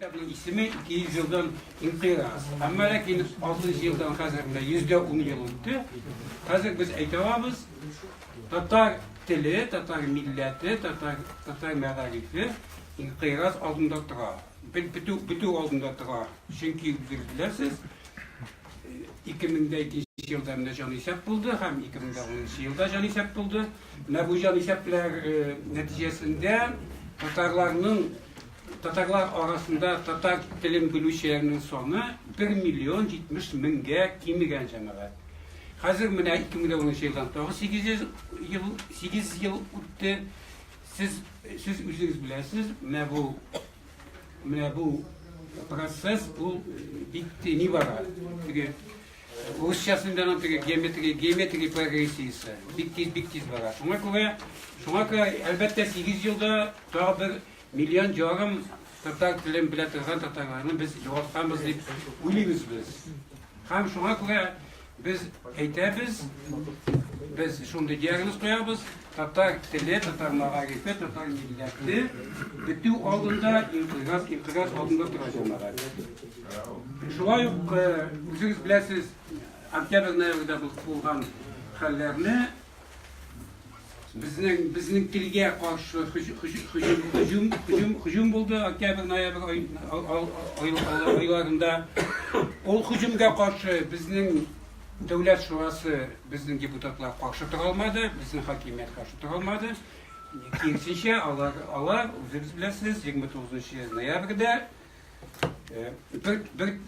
Китапның исеме 200 елдан инкыйраз. Әмма ләкин 6 елдан хәзер менә 110 ел үтте. Хәзер без әйтә алабыз, татар теле, татар милләте, татар татар мәгарифе инкыйраз алдында тора. Бетү, бетү алдында тора. Чөнки үзегез беләсез, 2002 елда менә җанисәп булды һәм 2010 елда җанисәп булды. Менә бу җанисәпләр нәтиҗәсендә татарларның татарлар арасында татар телен белүчеләрнең саны 1 миллион 70 меңгә кимегән, җәмәгать. Хәзер менә 2010 елдан тагы 8 ел 8 ел үтте. Сез үзегез беләсез, менә бу процесс ул бик ни бара. Теге урысчасында аның теге геометрия прогрессиясе бик тиз, бик тиз бара. Шуңа күрә, әлбәттә, 8 елда тагы 1,5 миллион татар телен белә торган татарларны без югалтканбыз дип уйлыйбыз без. Һәм шуңа күрә без әйтәбез, без шундый диагноз куябыз: татар теле, татар мәгарифе, татар милләте бетү алдында, инкыйраз алдында тора, җәмәгать. Шулай ук үзегез беләсез, октябрь-ноябрьдә булган хәлләрне, безнең телгә каршы һөҗүм булды октябрь-ноябрь айларында. Ул һөҗүмгә каршы безнең Дәүләт шурасы, безнең депутатлар каршы тора алмады, безнең хакимият каршы тора алмады. Киресенчә, алар, үзегез беләсез, 29 ноябрьдә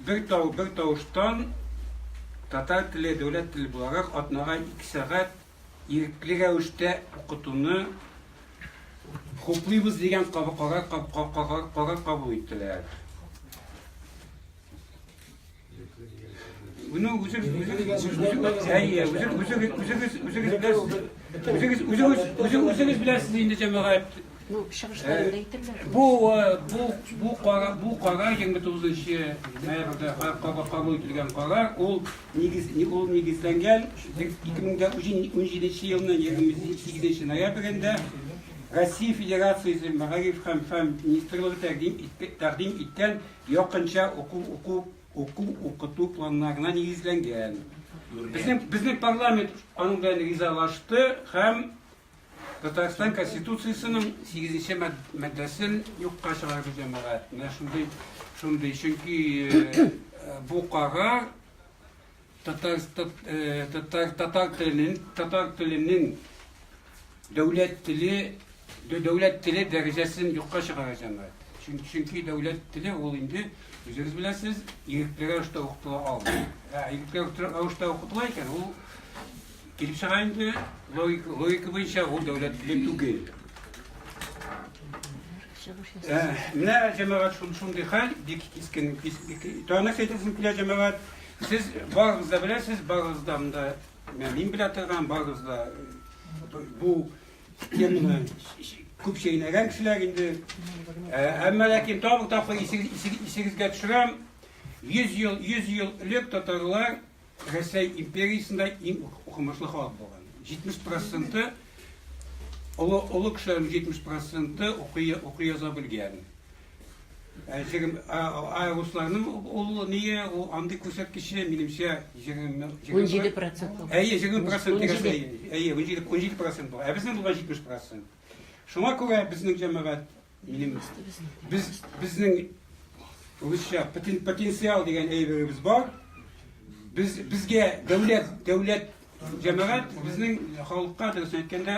бер тавыштан татар теле дәүләт теле буларак атнага 2 сәгать ирекле рәвештә укытуны хуплыйбыз дигән карар кабул иттеләр. Моны үзегез, әйе, үзегез беләсез, үзегез беләсез инде, җәмәгать. Ну, чыгышларында әйтерләр. Бу карар, 29 ноябрьдә кабул ителгән карар, ул нигезләнгән 2017 елның 28 ноябрендә Россия Федерациясе Мәгариф һәм фән министрлыгы тәкъдим иткән якынча уку укыту планнарына нигезләнгән. Безнең парламент аның белән ризалашты һәм Татарстан Конституциясенең 8 маддәсен юкка чыгарды, җәмәгать. Менә шундый, чөнки бу карар татар теленең дәүләт теле дәрәҗәсен юкка чыгара, җәмәгать. Чөнки дәүләт теле ул инде, үзегез беләсез, ирекле рәвештә укытыла алмый. Ә ирекле рәвештә укытыла икән, ул килеп чыга инде, логика буенча ул дәүләт теле түгел. Менә, җәмәгать, шундый хәл, бик кискен. Тагын нәрсә әйтәсем килә, җәмәгать? Сез барыгыз да беләсез, барыгыз да монда, мин белә торган, барыгыз да бу теманы күп чәйнәгән кешеләр инде. Әмма ләкин тагын бер тапкыр исегезгә төшерәм, 100 ел, 100 ел элек татарлар Рәсәй империясендә иң укымышлы халык булган. 70 проценты, олы кешеләрнең 70 проценты укый яза белгән. Ә русларның ул ние, ул андый күрсәткече, минемчә, 20 17%. Әйе, 20% дигән, әйе, 17 17% булган. Ә безнең булган 70%. Шуңа күрә безнең, җәмәгать, минем безнең русча потенциал дигән әйберебез бар. Безгә дәүләт, җәмәгать, безнең халыкка, дөрес әйткәндә,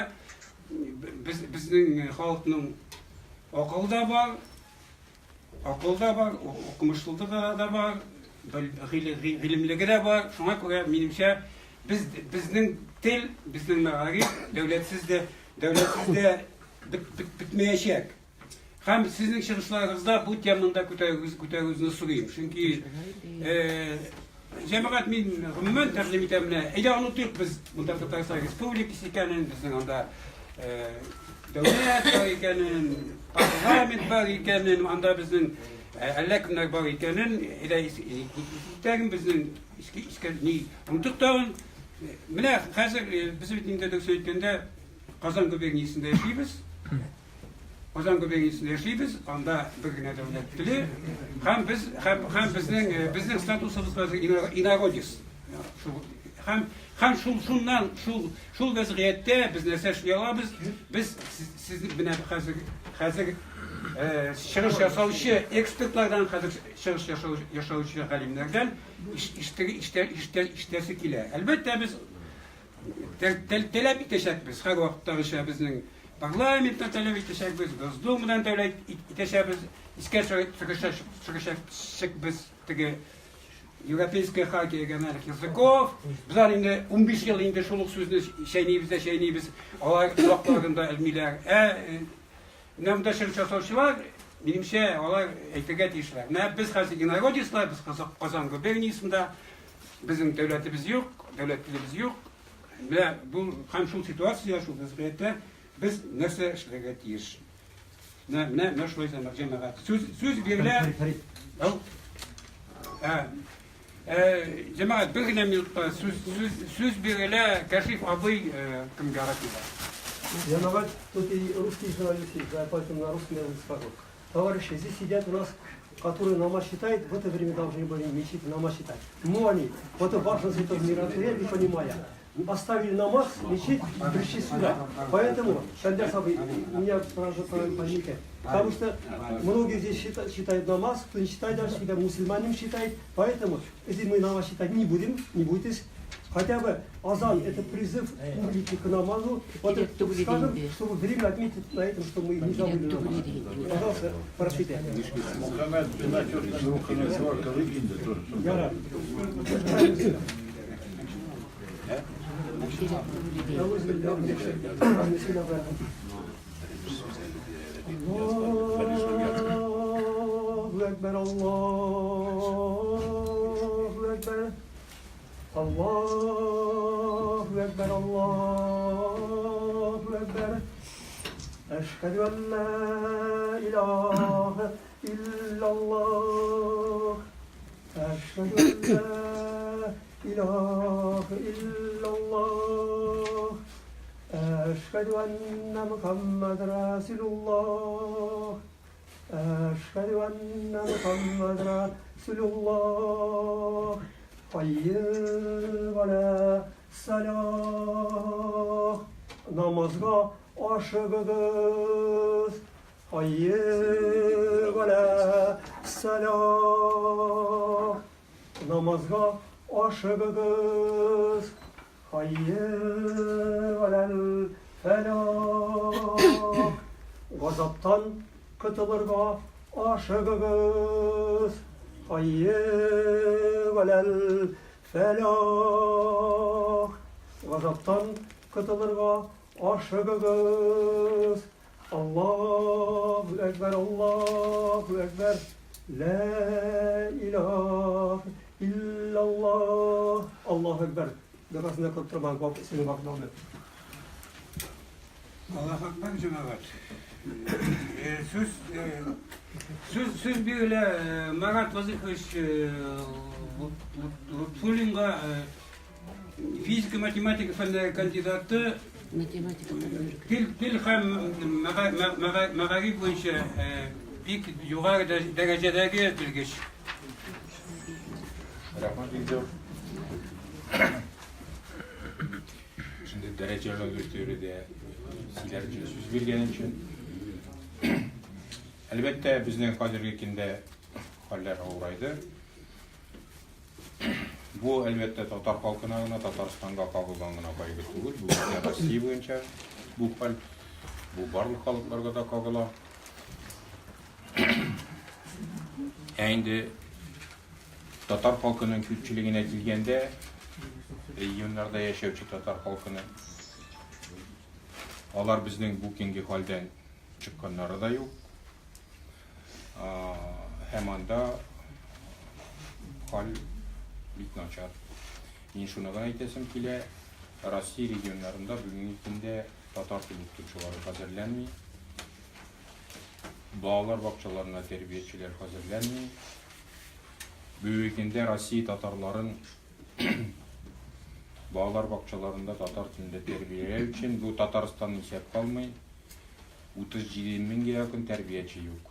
безнең халыкның акыл да бар, акыл да бар, укымышлылыгы да бар, гыйлемлеге дә бар. Шуңа күрә, минемчә, безнең тел, безнең мәгариф дәүләтсез дә бетмәячәк. Һәм сезнең чыгышларыгызда бу теманы да күтәрүегезне сорыйм. Чөнки, җәмәгать, мин гомумән тәкъдим итәм, менә, әйдә, онытыйк без монда Татарстан Республикасы икәнен, безнең анда дәүләт бар икәнен, парламент бар икәнен, анда безнең әллә кемнәр бар икәнен, әйдә, итәген безнең иске ни онытыйк тагын. Менә хәзер без бит инде, дөрес әйткәндә, Казан губерниясендә яшибез. Казан губерниясендә яшибез, анда бер генә дәүләт теле. Һәм без һәм, һәм безнең э, безнең статусыбыз хәзер инородец. Шул һәм һәм шул шуннан шул шул вәзгыятьтә без нәрсә эшли алабыз? Без сез менә хәзер хәзер э, чыгыш ясаучы экспертлардан хәзер чыгыш ясаучы галимнәрдән ишетәсе килә. Әлбәттә, без таләп итәчәкбез, һәрвакыттагыча безнең парламенттан таләп итәчәкбез, Госдумадан таләп итәчәкбез, искә төшерәчәкбез теге Европейская хартия региональных языков. Без аны инде 15 ел инде шул ук сүзне чәйнибез дә чәйнибез, алар колакларында элмиләр. Ә менә монда чыгыш ясаучылар, минемчә, алар әйтергә тиешләр. Менә без хәзер инородецлар, без Казан губерниясендә, безнең дәүләтебез юк, дәүләт телебез юк. Менә бу һәм шул ситуация, шул вәзгыятьтә без нәрсә эшләргә тиеш? Менә менә менә шулай җәмәгать. Сүз сүз бирелә. Ә, җәмәгать бер генә минутка сүз сүз сүз бирелә Кәшиф абый кемгә рәхмәт. Җәмәгать, тут и русский журналист есть, да, поэтому на русском я скажу. Товарищи, здесь сидят у нас, которые намаз читают, в это время должны были мечеть намаз читать. Но они, вот это важность этого мероприятия, не понимая, оставили намаз, мечеть, пришли сюда. Поэтому, Шандер Сабы, меня сразу возникает. Потому что многие здесь считают намаз, кто не считает даже себя мусульманин считает. Поэтому, если мы намаз считать не будем, не бойтесь, хотя бы азан – это призыв публики к намазу. Вот скажем, чтобы время отметить на этом, что мы не забыли намаз. Пожалуйста, простите. Я рад. Allahu Ekber, Allahu Ekber. Allahu Ekber, Allahu Ekber. Eşhedü en la ilahe illallah. Eşhedü en la ilahe illallah. Eşhedü enne Muhammed Resulullah. Eşhedü enne Muhammed Resulullah. Hayye ala salah. Namazга ашыгыгыз. Hayye ala salah. Намазга ашыгыгыз. Hayye alel фәлах. Газаптан котылырга ашыгыгыз. Hayye alel фәлах. Газаптан котылырга ашыгыгыз. Аллаһу әкбәр, Аллаһу әкбәр. Ла илаһ иллаллаһ. Аллаһу әкбәр. Догасын кылып тормагыз, вакыт сезнең вакыт алды. Аллаһу әкбәр, җәмәгать. Сүз сүз сүз бирелә Марат Вазыйхович Лутфуллинга, физика, математика фәннәре кандидаты, математика тел, тел һәм мәгариф буенча бик югары дәрәҗәдәге белгеч. Рәхмәт, Илзур. Шундый дәрәҗәле аудиториядә сөйләр өчен сүз биргән өчен. Әлбәттә, безнең хәзерге көндә хәлләр авырайды. Бу, әлбәттә, татар халкына гына, Татарстанга кагылган гына кайгы түгел, бу бөтен Россия буенча бу хәл, бу барлык халыкларга да кагыла. Ә инде татар халкының күпчелегенә килгәндә, регионнарда яшәүче татар халкының, алар безнең бу көнге хәлдән чыкканнары да юк. Һәм анда хәл бик начар. Мин шуны гына әйтәсем килә, Россия регионнарында бүгенге көндә татар теле укытучылары хәзерләнми. Балалар бакчаларына тәрбиячеләр хәзерләнми. Бүгенге көндә Россия татарларын балалар бакчаларында татар телендә тәрбияләү өчен бу Татарстанны исәпкә алмый. 37 меңгә якын тәрбияче юк.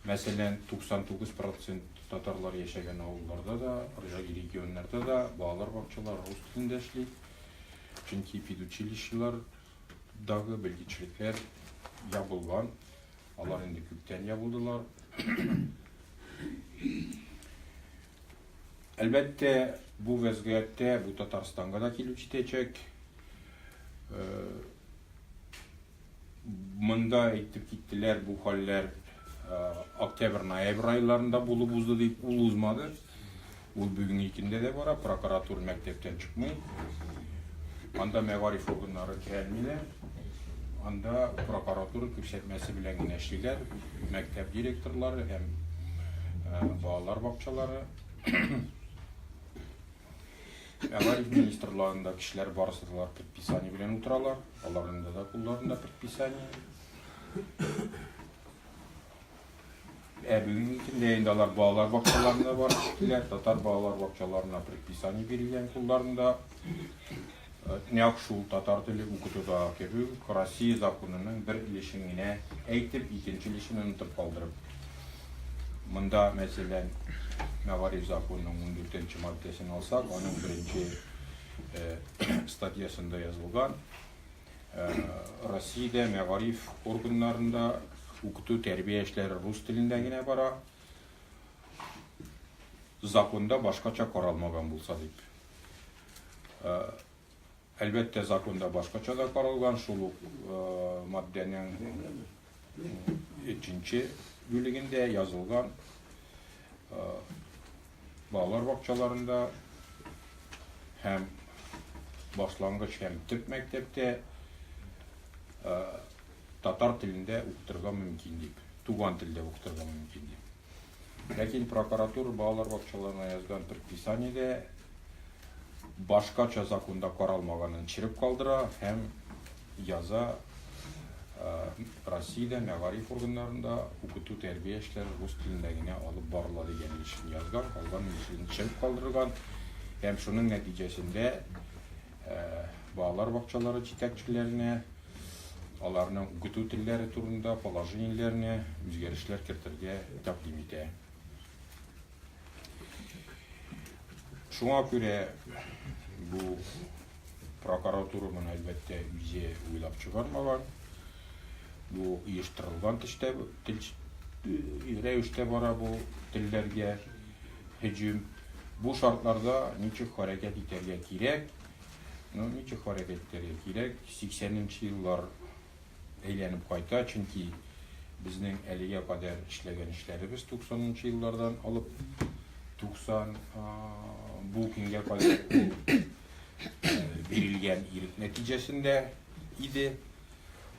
Мәсәлән, 99 процент татарлар яшәгән авылларда да, регионнарда да балалар бакчалары рус телендә эшли. Чөнки педучилищелардагы белгечлекләр ябылган. Алар инде күптән ябылдылар. Әлбәттә, бу вәзгыятьтә бу Татарстанга да килеп җитәчәк. Монда әйтеп киттеләр, бу хәлләр октябрь-ноябрь айларында булып узды дип, ул узмады. Ул бүгенге көндә дә бара, прокуратура мәктәптән чыкмый. Анда мәгариф органнары керәлмиләр. Анда прокуратура күрсәтмәсе белән генә эшлиләр. Мәктәп директорлары һәм балалар бакчалары. Мәгариф министрларында кешеләр барысы да предписание белән утыралар. Аларның да кулларында предписание. Ә бүгенге көндә инде алар балалар бакчаларына барып җиттеләр. Татар балалар бакчаларына предписание бирелгән кулларында. Нәкъ шул татар теле укытуда кебек үк Россия законының бер өлешен генә әйтеп, икенче өлешен онытып калдырып. Монда, мәсәлән, мәгариф законының 14 нче маддәсен алсак, аның беренче статьясында язылган, Россиядә мәгариф органнарында укыту тәрбия эшләре рус телендә генә бара. Законда башкача каралмаган булса дип. Әлбәттә, законда башкача да каралган, шул ук маддәнең өченче бүлегендә язылган балалар бакчаларында һәм башлангыч һәм төп мәктәптә татар телендә укытырга мөмкин дип, туган телдә укытырга мөмкин дип. Ләкин прокуратура балалар бакчаларына язган предписаниедә башкача законда каралмаганын череп калдыра һәм яза Россиядә мәгариф органнарында укыту-тәрбия эшләре рус телендә генә алып барыла дигән өлешен язган, калган өлешен төшереп калдырган. Һәм шуның нәтиҗәсендә балалар бакчалары җитәкчеләренә аларның укыту телләре турында положениеләренә үзгәрешләр кертергә тәкъдим итә. Шуңа күрә бу прокуратура моны әлбәттә үзе уйлап чыгармаган. Бу оештырылган төштә тел рәвештә бара бу телләргә һөҗүм. Бу шартларда ничек хәрәкәт итәргә кирәк? Ну, ничек хәрәкәт итәргә кирәк? 80 еллар әйләнеп кайта, чөнки безнең әлегә кадәр эшләгән эшләребез 90 нчы еллардан алып 90 бу көнгә кадәр ул бирелгән ирек нәтиҗәсендә иде.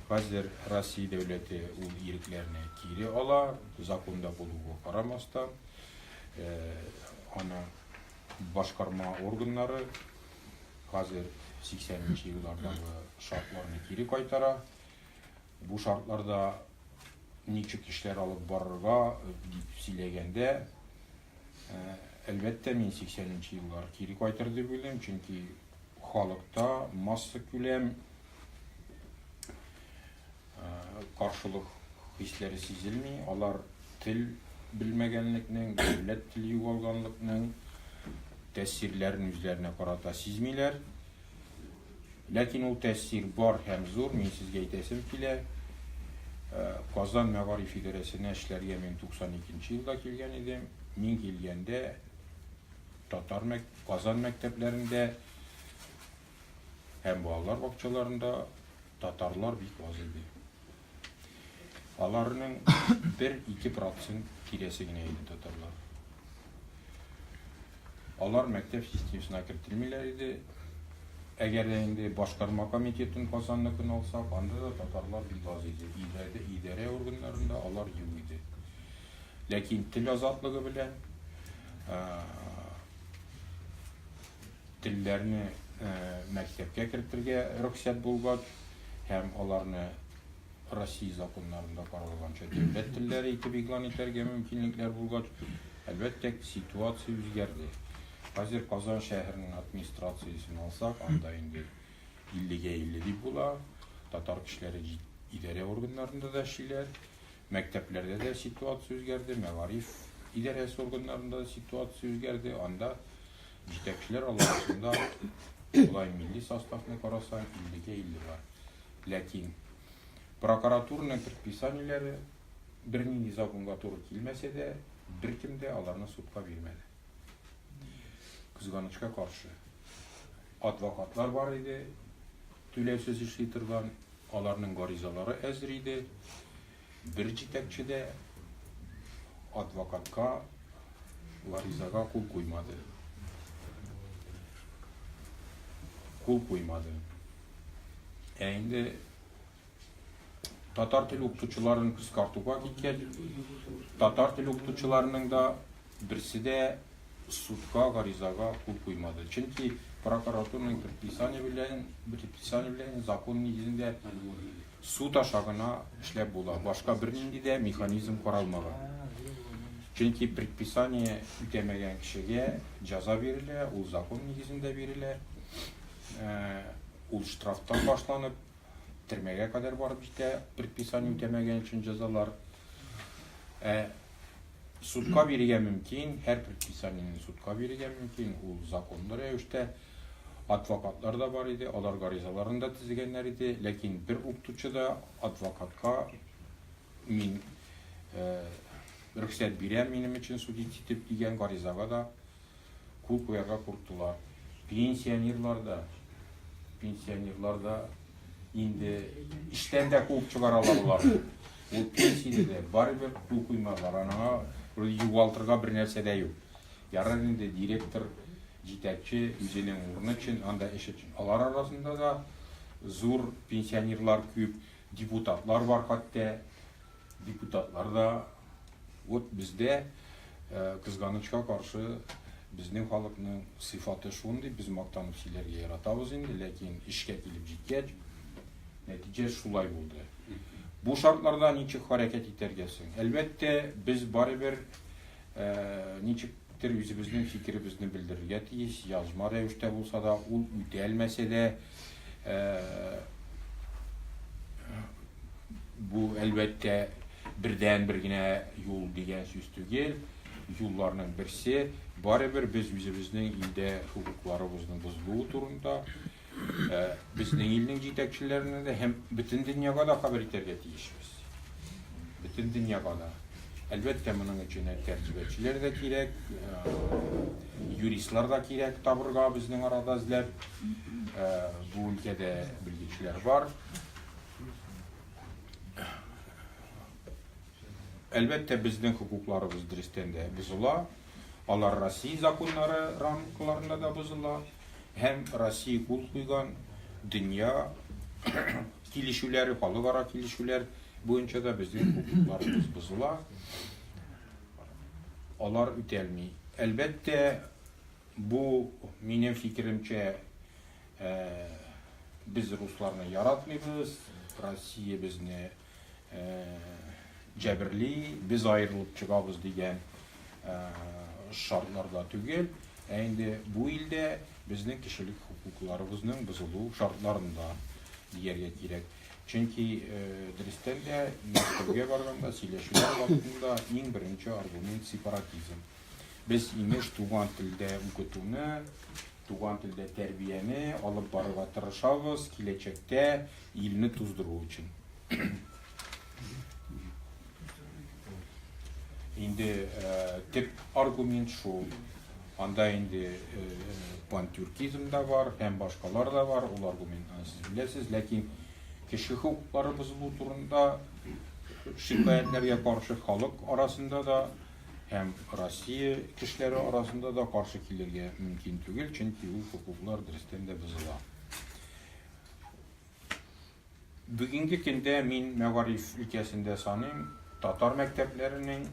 Хәзер Россия дәүләте ул ирекләрне кире ала, законда булуга карамастан, аны башкарма органнары Хәзер 80 нче еллардагы шартларны кире кайтара. Бу шартларда ничек эшләр алып барырга дип сөйләгәндә, әлбәттә, мин 80 нче еллар кире кайтыр дип уйлыйм, чөнки халыкта массакүләм каршылык хисләре сизелми, алар тел белмәгәнлекнең, дәүләт теле югалганлыкның тәэсирләрен үзләренә карата сизмиләр. Ләкин ул тәэсир бар һәм зур, мин сезгә әйтәсем килә. Казан мәгариф идарәсенә эшләргә мин 92 нче елда килгән идем. Мин килгәндә татар мәк Казан мәктәпләрендә һәм балалар бакчаларында татарлар бик аз иде. Аларның 1-2 процент тирәсе генә иде татарлар. Алар мәктәп системасына кертелмиләр иде. Әгәр дә инде башкарма комитетын Казанныкын алсак, анда да татарлар бик аз иде. Идарә, идарә органнарында алар юк иде. Ләкин тел азатлыгы белән телләрне мәктәпкә кертергә рөхсәт булгач һәм аларны Россия законнарында каралганча дәүләт телләре итеп игълан итәргә мөмкинлекләр булгач, әлбәттә, ситуация үзгәрде. Хәзер Казан шәһәренең администрациясен алсак, анда инде 50-гә 50 дип була. Татар кешеләре идарә органнарында да эшлиләр. Мәктәпләрдә дә ситуация үзгәрде, мәгариф идарәсе органнарында да ситуация үзгәрде. Анда җитәкчеләр арасында болай милли составны карасаң, 50-гә 50 бар. Ләкин прокуратураның предписаниеләре бернинди законга туры килмәсә дә, беркем дә аларны судка бирмәде. Кызганычка каршы, адвокатлар бар иде, түләүсез эшли торган, аларның гаризалары әзер иде. Бер җитәкче дә адвокатка гаризага кул куймады. Кул куймады. Ә инде татар теле укытучыларын кыскартуга киткәч, татар теле укытучыларының да берсе дә судка гаризага кул куймады. Чөнки прокуратураның предписание белән закон нигезендә суд аша гына эшләп була. Башка бернинди дә механизм каралмаган. Чөнки предписание үтәмәгән кешегә җәза бирелә, ул закон нигезендә бирелә. Ул штрафтан башланып, төрмәгә кадәр барып җитә, предписание үтәмәгән өчен җәзалар. Судка бирергә мөмкин, һәр предписаниене судка бирергә мөмкин, ул законлы рәвештә. Адвокатлар да бар иде, алар гаризаларын да төзегәннәр иде, ләкин бер укытучы да адвокатка мин рөхсәт бирәм минем өчен судить итеп дигән гаризага да кул куярга курктылар. Пенсионерлар да инде эштән дә куып чыгаралар аларны. Ул пенсиядә дә барыбер кул куймадылар. Анаңа югалтырга бер нәрсә дә юк. Ярар инде директор, җитәкче үзенең урыны өчен, анда эш өчен. Алар арасында да зур пенсионерлар күп, депутатлар бар хәтта. Депутатлар да вот бездә, кызганычка каршы, безнең халыкның сыйфаты шундый, без мактанып сөйләргә яратабыз инде, ләкин эшкә килеп җиткәч, нәтиҗә шулай булды. Бу шартларда ничек хәрәкәт итәргә соң? Әлбәттә, без барыбер ничектер үзебезнең фикеребезне белдерергә тиеш, язма рәвештә булса да, ул үтәлмәсә дә, бу әлбәттә бердән бер генә юл дигән сүз түгел, юлларның берсе. Барыбер без үзебезнең илдә хокукларыбызның бозылуы турында безнең илнең җитәкчеләренә дә һәм бөтен дөньяга да хәбәр итәргә тиешбез. Бөтен дөньяга да. Әлбәттә, моның өчен тәрҗемәчеләр дә кирәк, юристлар да кирәк табырга безнең арада эзләп. Бу өлкәдә белгечләр бар. Әлбәттә, безнең хокукларыбыз дөрестән дә бозыла. Алар Россия законнары рамкаларында да бозыла һәм Россия кул куйган дөнья килешүләре, халыкара килешүләр буенча да безнең хокукларыбыз бозыла. Алар үтәлми. Әлбәттә, бу минем фикеремчә, без русларны яратмыйбыз, Россия безне җәберли, без аерылып чыгабыз дигән шартларда түгел, ә инде бу илдә безнең кешелек хокукларыбызның бозылу шартларында дияргә кирәк. Чөнки дөрестән дә Мәскәүгә барганда сөйләшүләр вакытында иң беренче аргумент сепаратизм. Без имеш туган телдә укытуны, туган телдә тәрбияне алып барырга тырышабыз, киләчәктә илне туздыру өчен. Инде төп аргумент шул. Анда инде пантюркизм да бар һәм башкалар да бар. Ул аргументны сез беләсез, ләкин кеше хокуклары бозылу турында шикаятьләргә каршы халык арасында да һәм Россия кешеләре арасында да каршы килергә мөмкин түгел, чөнки ул хокуклар дөрестән дә бозыла. Бүгенге көндә мин мәгариф өлкәсендә саныйм, татар мәктәпләренең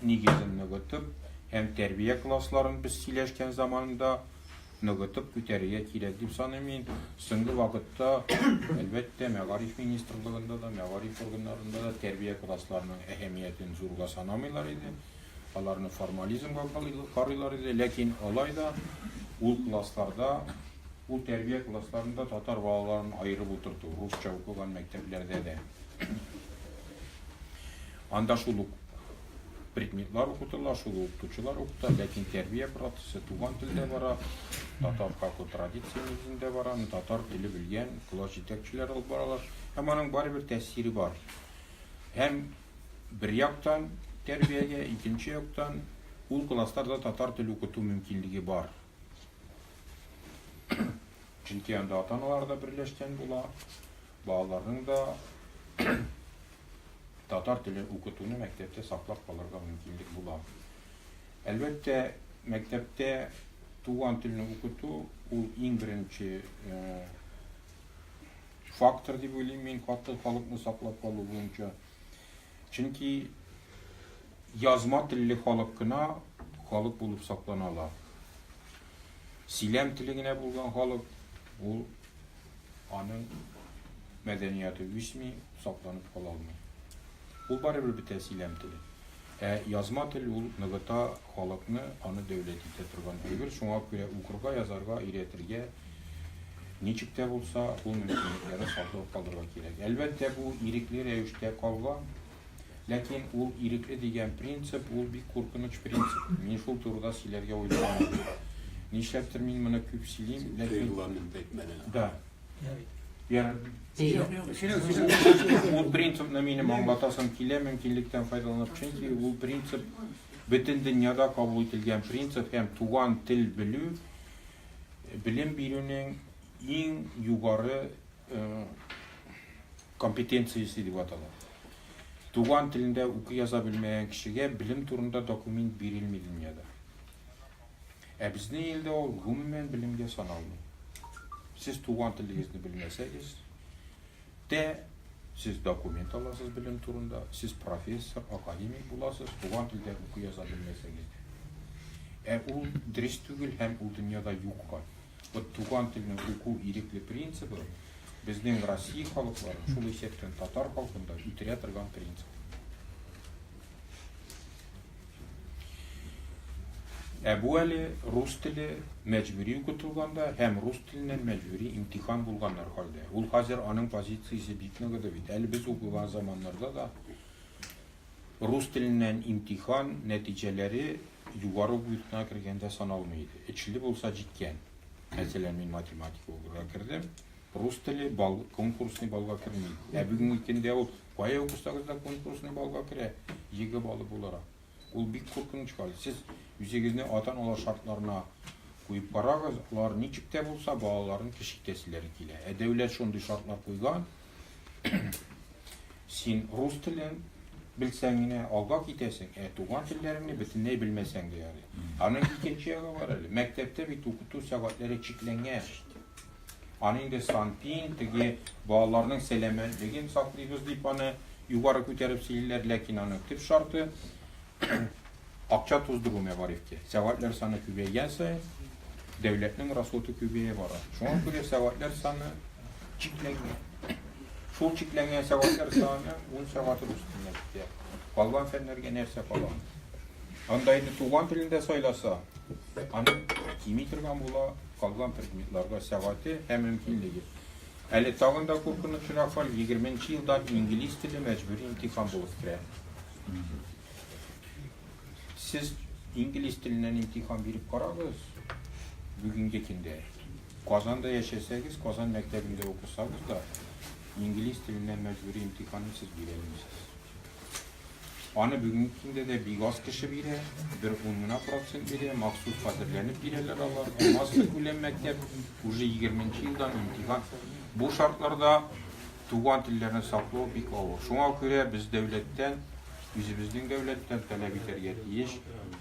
нигезен ныгытып һәм тәрбия классларын без сөйләшкән заманында ныгытып күтәрергә кирәк дип саныйм мин. Соңгы вакытта, әлбәттә, мәгариф министрлыгында да, мәгариф органнарында да тәрбия классларының әһәмиятен зурга санамыйлар иде. Аларны формализмга карыйлар иде, ләкин алай да ул классларда, ул тәрбия классларында татар балаларын аерып утырту, русча укыган мәктәпләрдә дә. Анда шул ук предметлар укытыла, шул ук укытучылар укыта, ләкин тәрбия процессы туган телдә бара, татар халкы традиция нигезендә бара, аны татар теле белгән класс җитәкчеләре алып баралар. Һәм аның барыбер тәэсире бар. Һәм бер яктан тәрбиягә, икенче яктан ул классларда татар теле укыту мөмкинлеге бар. Чөнки анда ата-аналар да берләшкән була, балаларның да татар телен укытуны мәктәптә саклап калырга мөмкинлек була. Әлбәттә, мәктәптә туган телне укыту ул иң беренче фактор дип уйлыйм мин каты халыкны саклап калу буенча. Чөнки язма телле халык кына халык булып саклана ала. Сөйләм теле генә булган халык ул аның мәдәнияте үсми, сакланып кала алмый. Ул барыбер бетә сөйләм теле. Ә язма тел ул ныгыта халыкны, аны дәүләт итә торган әйбер. Шуңа күрә укырга, язарга өйрәтергә ничек тә булса ул мөмкинлекләрне саклап калырга кирәк. Әлбәттә, бу ирекле рәвештә калган. Ләкин ул ирекле дигән принцип, ул бик куркыныч принцип. Мин шул турыда сөйләргә уйлаган идем. Нишләптер мин моны күп сөйлим, ләкин... Регламент әйтмәдең. Да. Я... Ул принципны минем аңлатасым килә, мөмкинлектән файдаланып, чөнки ул принцип бөтен дөньяда кабул ителгән принцип һәм туган тел белү, белем бирүнең иң югары компетенциясе дип атала. Туган телендә укый-яза белмәгән кешегә белем турында документ бирелми дөньяда. Ә безнең илдә ул гомумән белемгә саналмый. Сез туган телегезне белмәсәгез дә, сез документ аласыз белем турында, сез профессор, академик буласыз, туган телдә укый-яза белмәсәгез дә. Ә ул дөрес түгел һәм ул дөньяда юк хәл. Вот туган телне уку ирекле принцибы безнең Россия халыкларын, шул исәптән татар халкын да үтерә торган принцип. Ә бу әле рус теле мәҗбүри укытылганда һәм рус теленнән мәҗбүри имтихан булганнар хәлдә. Ул хәзер аның позициясе бик ныгыды бит. Әле без укыган заманнарда да рус теленнән имтихан нәтиҗәләре югары уку йортына кергәндә саналмый иде. Өчле булса җиткән. Мәсәлән, мин математика укырга кердем. Рус теле балл, конкурсный баллга керми. Ә бүгенге көндә ул кая укысагыз да конкурсный баллга керә, ЕГЭ баллы буларак. Ул бик куркыныч хәл. Сез үзегезне ата-аналар шартларына куеп карагыз, алар ничек тә булса балаларын кеше итәселәре килә. Ә дәүләт шундый шартлар куйган, син рус телен белсәң генә алга китәсең, ә туган телләреңне бөтенләй белмәсәң дә ярый. Аның икенче ягы бар әле. Мәктәптә бит укыту сәгатьләре чикләнгән. Аны инде Санпин, теге балаларның сәламәтлеген саклыйбыз дип аны югары күтәреп сөйлиләр, ләкин аның төп шарты акча туздыру мәгарифкә. Сәгатьләр саны күбәйгән саен дәүләтнең расходы күбәя бара. Шуңа күрә сәгатьләр саны чикләнгән. Шул чикләнгән сәгатьләр саны 10 сәгать рус теленә китә. Калган фәннәргә нәрсә кала? Анда инде туган телендә сайласа, аны кими торган була калган предметларга сәгате һәм мөмкинлеге. Әле тагын да куркынычрак хәл, 20 нче елдан инглиз теле мәҗбүри имтихан булып керә. Сез инглиз теленнән имтихан биреп карагыз бүгенге көндә. Казанда яшәсәгез, Казан мәктәбендә укысагыз да, инглиз теленнән мәҗбүри имтиханны сез бирә алмыйсыз. Аны бүгенге көндә дә бик аз кеше бирә, бер 10 гына процент бирә, махсус хәзерләнеп бирәләр алар. Ә массакүләм мәктәп уже 20 нче елдан имтихан. Бу шартларда туган телләрне саклау бик авыр. Шуңа күрә без дәүләттән, үзебезнең дәүләттән таләп итәргә тиеш,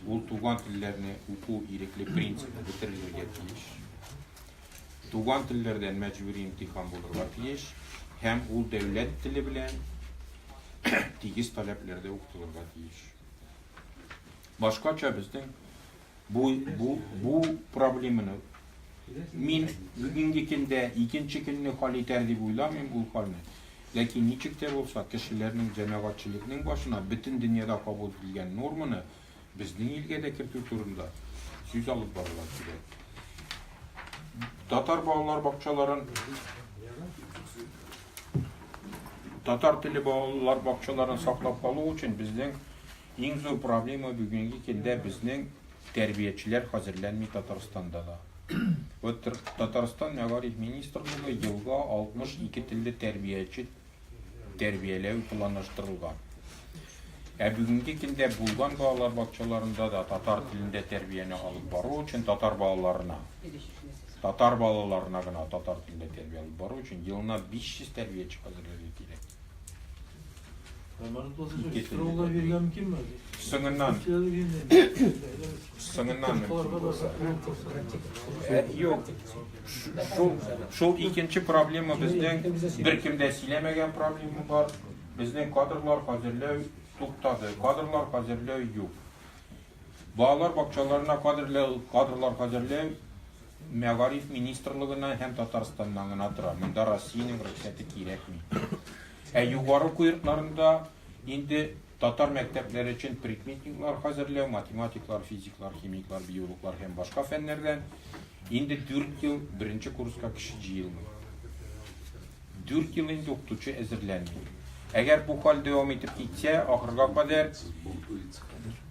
ул туган телләрне уку ирекле принцибы бетерелергә тиеш. Туган телләрдән мәҗбүри имтихан булырга тиеш һәм ул дәүләт теле белән тигез таләпләрдә укытылырга тиеш. Башкача безнең бу, бу, бу проблеманы мин бүгенге көндә икенче көнне хәл итәр дип уйламыйм ул хәлне. Ләкин ничек тә булса кешеләрнең, җәмәгатьчелекнең башына бөтен дөньяда кабул ителгән норманы безнең илгә дә кертү турында сүз алып барырга кирәк. Татар балалар бакчаларын Татар теле балалар бакчаларын саклап калу өчен безнең иң зур проблема бүгенге көндә безнең тәрбиячеләр хәзерләнми Татарстанда да. Вот Татарстан мәгариф министрлыгы елга 62 телле тәрбияче тәрбияләү планлаштырылган. Ә бүгенге көндә булган балалар бакчаларында да татар телендә тәрбияне алып бару өчен татар балаларына татар балаларына гына татар телендә тәрбия алып бару өчен елына 500 тәрбияче хәзерләргә кирәк. Сораулар бирергә мөмкинме? Соңыннан. Соңыннан мөмкин булса. Юк. Шул, шул икенче проблема безнең беркем дә сөйләмәгән проблема бар. Безнең кадрлар хәзерләү туктады. Кадрлар хәзерләү юк. Балалар бакчаларына кадрлар, кадрлар хәзерләү Мәгариф министрлыгына һәм Татарстаннан гына тора. Монда Россиянең рөхсәте кирәкми. Ә югары уку йортларында инде татар мәктәпләре өчен предметниклар хәзерләү, математиклар, физиклар, химиклар, биологлар һәм башка фәннәрдән инде 4 ел беренче курска кеше җыелмый. 4 ел инде укытучы әзерләнми. Әгәр бу хәл дәвам итеп китсә, ахырга кадәр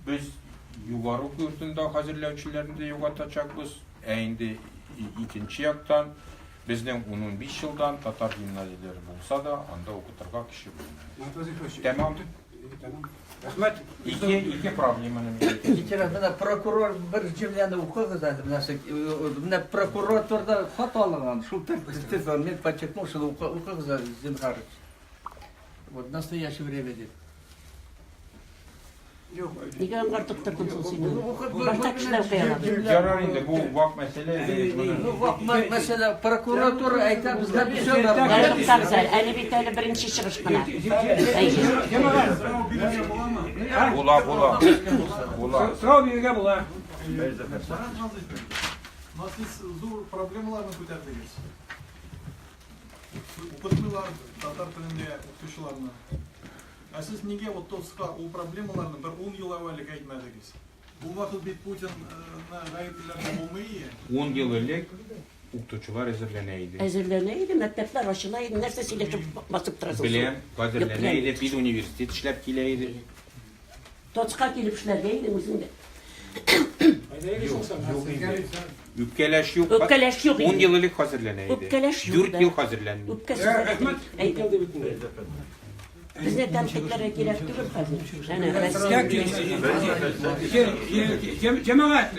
без югары уку йортында хәзерләүчеләрне дә югалтачакбыз. Ә инде икенче яктан, безнең ун-унбиш елдан татар гимназияләре булса да, анда укытырга кеше булмый. Тәмам. Рәхмәт. Ике, ике проблеманы мин әйттем. Кичерәм, менә прокурор бер җөмләне укыгыз әле, менә менә прокуратурада хат алынган, шул тел, мин подчеркнул, шуны укыгыз әле, зинһар. Вот в настоящее время дип. Нигә аңгар тоттырдың соң син аны? Башта кешеләр укый ала. Ярар инде, бу вак мәсьәлә. Ну, вак мәсьәлә, прокуратура әйтә, безгә все нормально. Әле туктагыз әле, әле бит әле беренче чыгыш кына. Була, була. Була. Сорау бирергә була. Нас сез зур проблемаларны күтәрдегез. Укытмыйлар татар телендә укытучыларны. Ә сез нигә вот ТОСка ул проблемаларны бер ун ел әүвәл элек әйтмәдегез? Ул вакыт бит Путинны гаепләп булмый ие. Ун ел элек укытучылар әзерләнә иде. Әзерләнә иде, мәктәпләр ачыла иде. Нәрсә сөйләшеп басып торасың соң? Беләм, әзерләнә иде, педуниверситет эшләп килә иде. ТОСка килеп эшләргә идең үзең дә. Юк, юк инде. Үпкәләш юк. Үпкәләш юк Ун ел элек хәзерләнә иде. Үпкәләш юк. Дүрт ел хәзерләнми. Үпкәсез. Әйдә. Безне тәнкыйтьләргә кирәк түгел хәзер. Әнә Россия. Җәмәгать,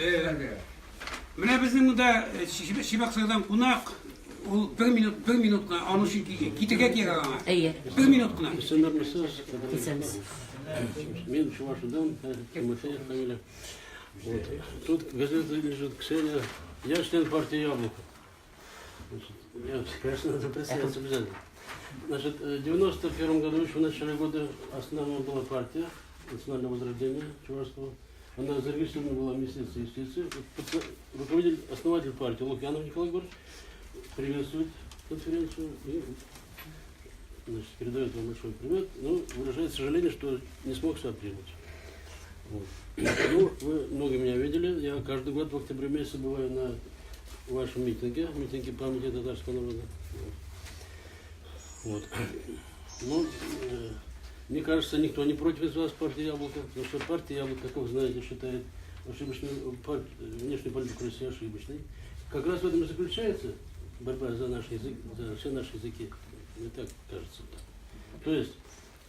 менә безнең монда Чебоксардан кунак, ул бер минут, бер минут кына, аның өчен китергә кирәк аңа. Әйе. Бер минут кына. Исәннәрмесез. Исәнмесез. Мин Чувашидан, Тимофеев фамилия. Вот. Тут газета лежит Ксения. Я член партии «Яблоко». Значит, я, конечно, надо представиться обязательно. Значит, в 91 году, еще в начале года, основана была партия Национального возрождения Чувашского. Она зарегистрирована была в Министерстве юстиции. Руководитель, основатель партии Лукьянов Николай Егорович приветствует конференцию и, значит, передает вам большой привет, но выражает сожаление, что не смог сюда прибыть. Вот. Ну, вы много меня видели. Я каждый год в октябре месяце бываю на вашем митинге, митинге памяти татарского народа. Вот. Ну, мне кажется, никто не против из вас партии «Яблоко», потому что партия «Яблоко», как вы знаете, считает ошибочную внешнюю политику России ошибочной. Как раз в этом и заключается борьба за наш язык, за все наши языки. Мне так кажется. То есть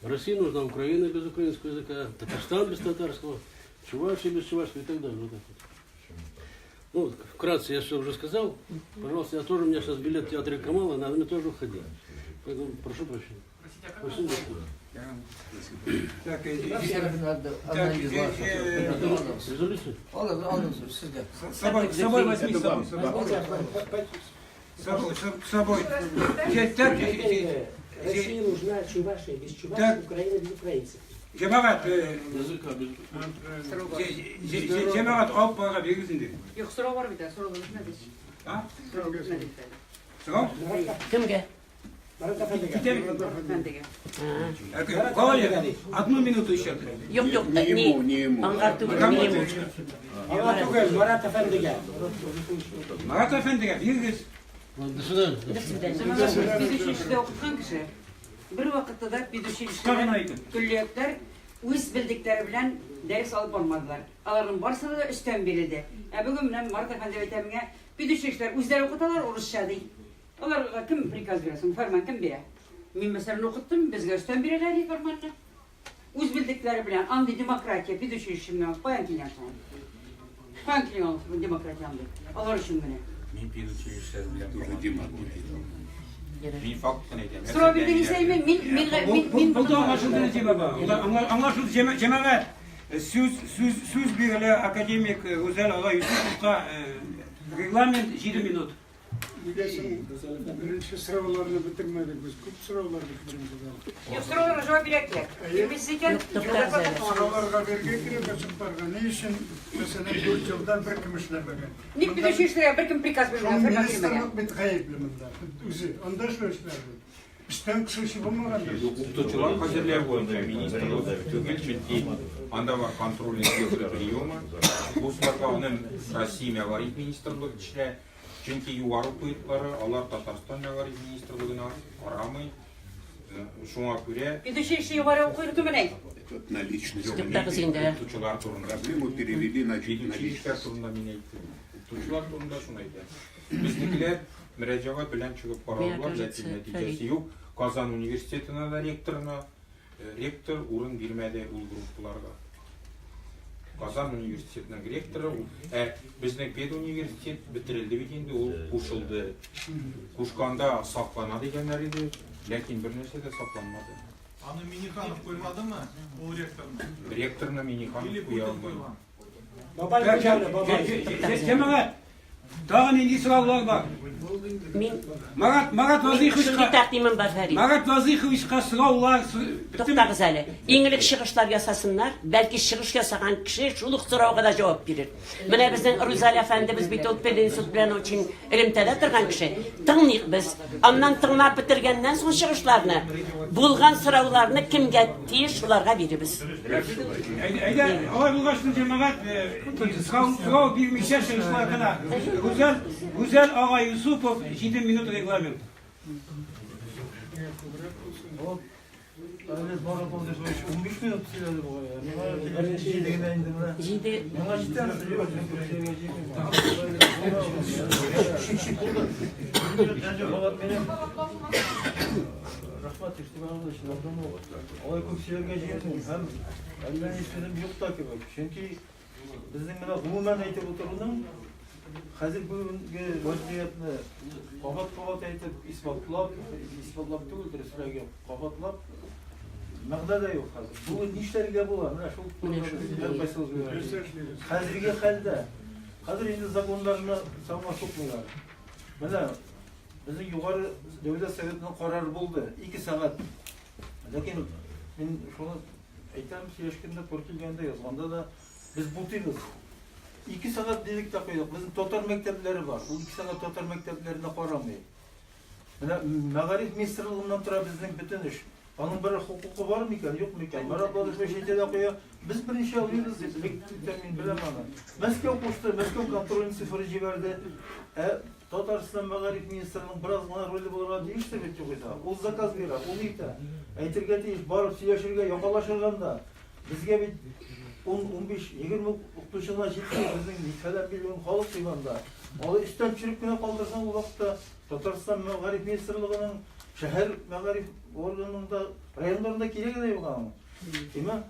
Россия нужна Украина без украинского языка, Татарстан без татарского, Чувашия без чувашского и так далее. Вот так вот. Ну, вкратце я все уже сказал. Пожалуйста, я тоже, у меня сейчас билет в театре Камала, надо мне тоже уходить. Поэтому прошу прощения. Спасибо. Так, Резолюцию? С собой возьми, с собой. С собой. Так, Россия нужна Чувашия без Чувашии, Украина без украинцев. Җәмәгать, Языка без... җәмәгать алып барырга бирегез инде. Юк, сорау бар бит, сорау бетмәде. А? Сорау бетмәде бит әле. Сорау? Кемгә? Әфәндегә. Галя, одну минуту еще. Юк, юк, не ему. Аңгар түгел, не ему. Аңа түгел, Марат әфәндегә. Марат әфәндегә бирегез. До свидания. До свидания. Без өченчедә укыткан кеше. Бер вакытта да педучилищелар, көллиятләр үз белдекләре белән дәрес алып бармадылар. Аларның барысына да өстән бирелде. Ә бүген менә Марат әфәнде әйтә миңа, педучилищелар үзләре укыталар урысча ди. Аларга кем приказ бирә соң, фәрман кем бирә? Мин, мәсәлән, укыттым, безгә өстән бирәләр ди фәрманны. Үз белдекләре белән андый демократия педучилище менә каян килгән соң ул? Каян килгән ул демократия андый? Алар өчен генә. Мин педучилище белән Мин факт кына әйтәм. Сорау бирдегез әйме? Мин мин мин мин Булды аңлашылды Нәҗип баба. Аңлашылды җәмәгать. Сүз сүз сүз бирелә академик Гүзәл ага Юсуповка регламент 7 минут. Нигә соң беренче сорауларны бетермәдек без? Күп сораулар бит беренче дә. Юк, сорауларга җавап бирә кирәк. Бирмисез икән, Сорауларга бирергә кирәк, ачыкларга. Ни өчен, мәсәлән, 4 елда беркем эшләмәгән? Ник педучилищеләргә беркем приказ бирмәгән, Шул фәрман бирмәгән? министрлык бит гаепле монда. Үзе. Анда эшләүчеләр бит. Өстән кысучы булмагандыр. Укытучылар хәзерләү буенча министрлык түгел, чөнки анда бар контрольный цифры приема. Вузларга аны Россия мәгариф министрлыгы төшерә. Чөнки югары уку йортлары, алар Татарстан мәгариф министрлыгына карамый. Шуңа күрә Педучилище югары уку йорты менә. На личность. Юк, Туктагыз инде. Укытучылар турында. Проблему перевели на Педучилищелар турында мин әйттем. Укытучылар турында шуны әйтәм. Безнекеләр мөрәҗәгать белән чыгып карадылар, ләкин нәтиҗәсе юк. Казан университетына да ректорына ректор урын бирмәде ул группаларга. Казан университетының ректоры, ә безнең педуниверситет бетерелде бит инде, ул кушылды. Кушканда саклана дигәннәр иде, ләкин бер нәрсә дә сакланмады. Аны Миниханов куймадымы, ул ректорны? Ректорны Миниханов куя алмый. Бабай куяны, бабай. Җәмәгать, тагын нинди сораулар бар? Мин Марат, Марат Шундый Вазыйховичка тәкъдимем бар, Фәрит. Марат Вазыйховичка сораулар Туктагыз әле. Иң элек чыгышлар ясасыннар, бәлки чыгыш ясаган кеше шул ук сорауга да җавап бирер. Менә безнең Рузаль әфәндебез бит ул пединститут белән очень элемтәдә торган кеше. Тыңлыйк без. Аннан тыңлап бетергәннән соң чыгышларны, булган сорауларны кемгә тиеш, шуларга бирербез. Әйдә, алай булгач, җәмәгать, сорау, сорау бирмичә чыгышлар гына. Гүзәл, Гүзәл ага Юсупов, 7 минут регламент. Әле Марат Владимирович 15 минут сөйләде бугай. Миңа җиде генә инде менә. Җиде. Миңа җитәме? Юк, мин күп сөйләргә җыенмыйм. Марат минем рәхмәт игътибарыгыз өчен, Алай күп сөйләргә җыенмыйм һәм әллә ни сүзем юк та кебек. Чөнки безнең менә гомумән әйтеп утыруның хәзер бүгенге вазгыятьне кабат-кабат әйтеп, исбатлап, исбатлап түгел, дөресрәге, кабатлап мәгънә дә юк хәзер. Бүген нишләргә була? Менә шул турыда без һәркайсыбыз уйларбыз. Хәзерге хәлдә, хәзер инде законнарны санга сукмыйлар. Менә безнең Югары Дәүләт Советының карары булды, 2 сәгать. Ләкин мин шуны әйтәм, сөйләшкәндә, туры килгәндә, язганда да без бутыйбыз. 2 сәгать дидек тә куйдык. Безнең татар мәктәпләре бар. Ул 2 сәгать татар мәктәпләренә карамый. Менә мәгариф министрлыгыннан тора безнең бөтен эш. Аның бер хокукы бар микән, юк микән? Марат Владимирович әйтә дә куя, без беренче алыйбыз дип, элек мин беләм аны. Мәскәү кушты, Мәскәү контрольный цифры җибәрде. Ә Татарстан мәгариф министрының бераз гына роле булырга тиештер бит югыйсә. Ул заказ бирә, ул итә. Әйтергә тиеш, барып сөйләшергә, якалашырга да. Безгә бит 10, 15, 20 укытучы гына җитми, безнең ничәләр миллион халык җыйганда. Алай өстән төшереп кенә калдырсаң, ул вакытта Татарстан мәгариф министрлыгының, шәһәр мәгариф органының да, районнарында кирәге дә юк аның. Димәк,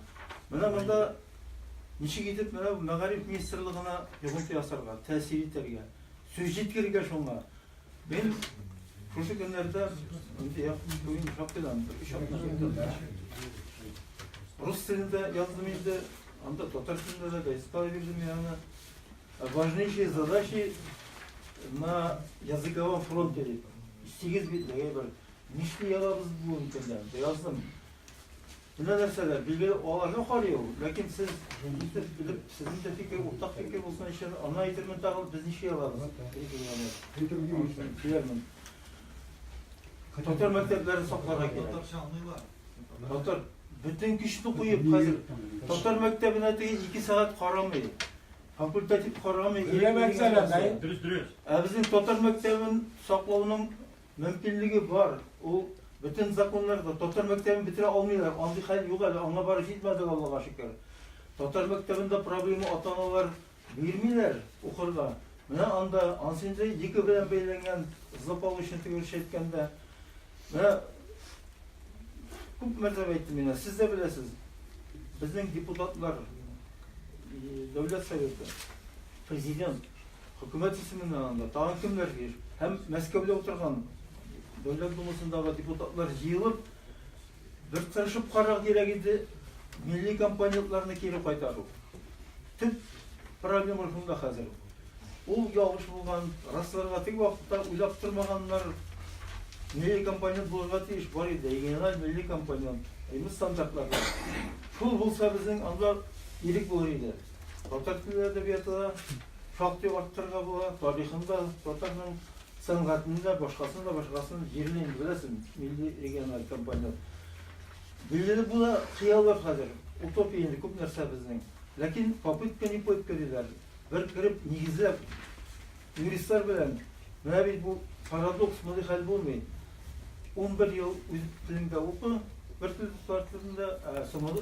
менә монда ничек итеп менә мәгариф министрлыгына йогынты ясарга, тәэсир итәргә, сүз җиткерергә шуңа. Мин шушы көннәрдә инде якын шактыйдан бер өч атна чыкты. Рус телендә яздым инде, анда татар телендә дә газетада бирдем мин аны. Важнейшие задачи на языковом фронте дип. 8 битлек әйбер. Нишли алабыз бүгенге көндә? Яздым. Менә нәрсәләр, билгеле, аларны карый ул, ләкин сез итеп белеп, сезнең дә фикер, уртак фикер булсын өчен, аны әйтермен тагын, без нишли алабыз? Сөйләрмен. Татар мәктәпләрен сакларга кирәк. Татарча аңлыйлар. Татар бөтен көчне куеп хәзер татар мәктәбенә теге 2 сәгать карамый. Факультатив карамый. Дөрес, дөрес. Ә безнең татар мәктәбен саклауның мөмкинлеге бар. Ул Бөтен законнар да татар мәктәбен бетерә алмыйлар. Андый хәл юк әле, аңа барып җитмәдек, Аллага шөкер. Татар мәктәбендә проблема ата-аналар бирмиләр укырга. Менә анда ансы инде йөке белән бәйләнгән злополучный теге русча әйткәндә. Менә күп мәртәбә әйттем мин, сез дә беләсез. Безнең депутатлар, Дәүләт Советы, президент, хөкүмәт исеменнән анда тагын кемнәр килеш һәм Мәскәүдә утырган Дәүләт Думасындагы депутатлар җыелып, бер тырышып карарга кирәк иде милли компонентларны кире кайтару. Төп проблема шунда хәзер. Ул ялгыш булган, расларга теге вакытта уйлап тормаганнар. Милли компонент булырга тиеш, бар иде, региональ милли компонент, әйме стандартларда. Шул булса безнең анда ирек булыр иде. Татар теле әдәбияты да шактый арттырырга була, тарихын да, татарның сәнгатен дә, башкасын да, башкасын җирле инде беләсең, милли региональ компонент. Билгеле бу да хыяллар хәзер, утопия инде күп нәрсә безнең. Ләкин попытка не пытка диләр. Бер кереп нигезләп юристлар белән менә бит бу парадокс, мондый хәл булмый. 11 ел үз телеңдә укы, бер тел татар телендә, ә соңгы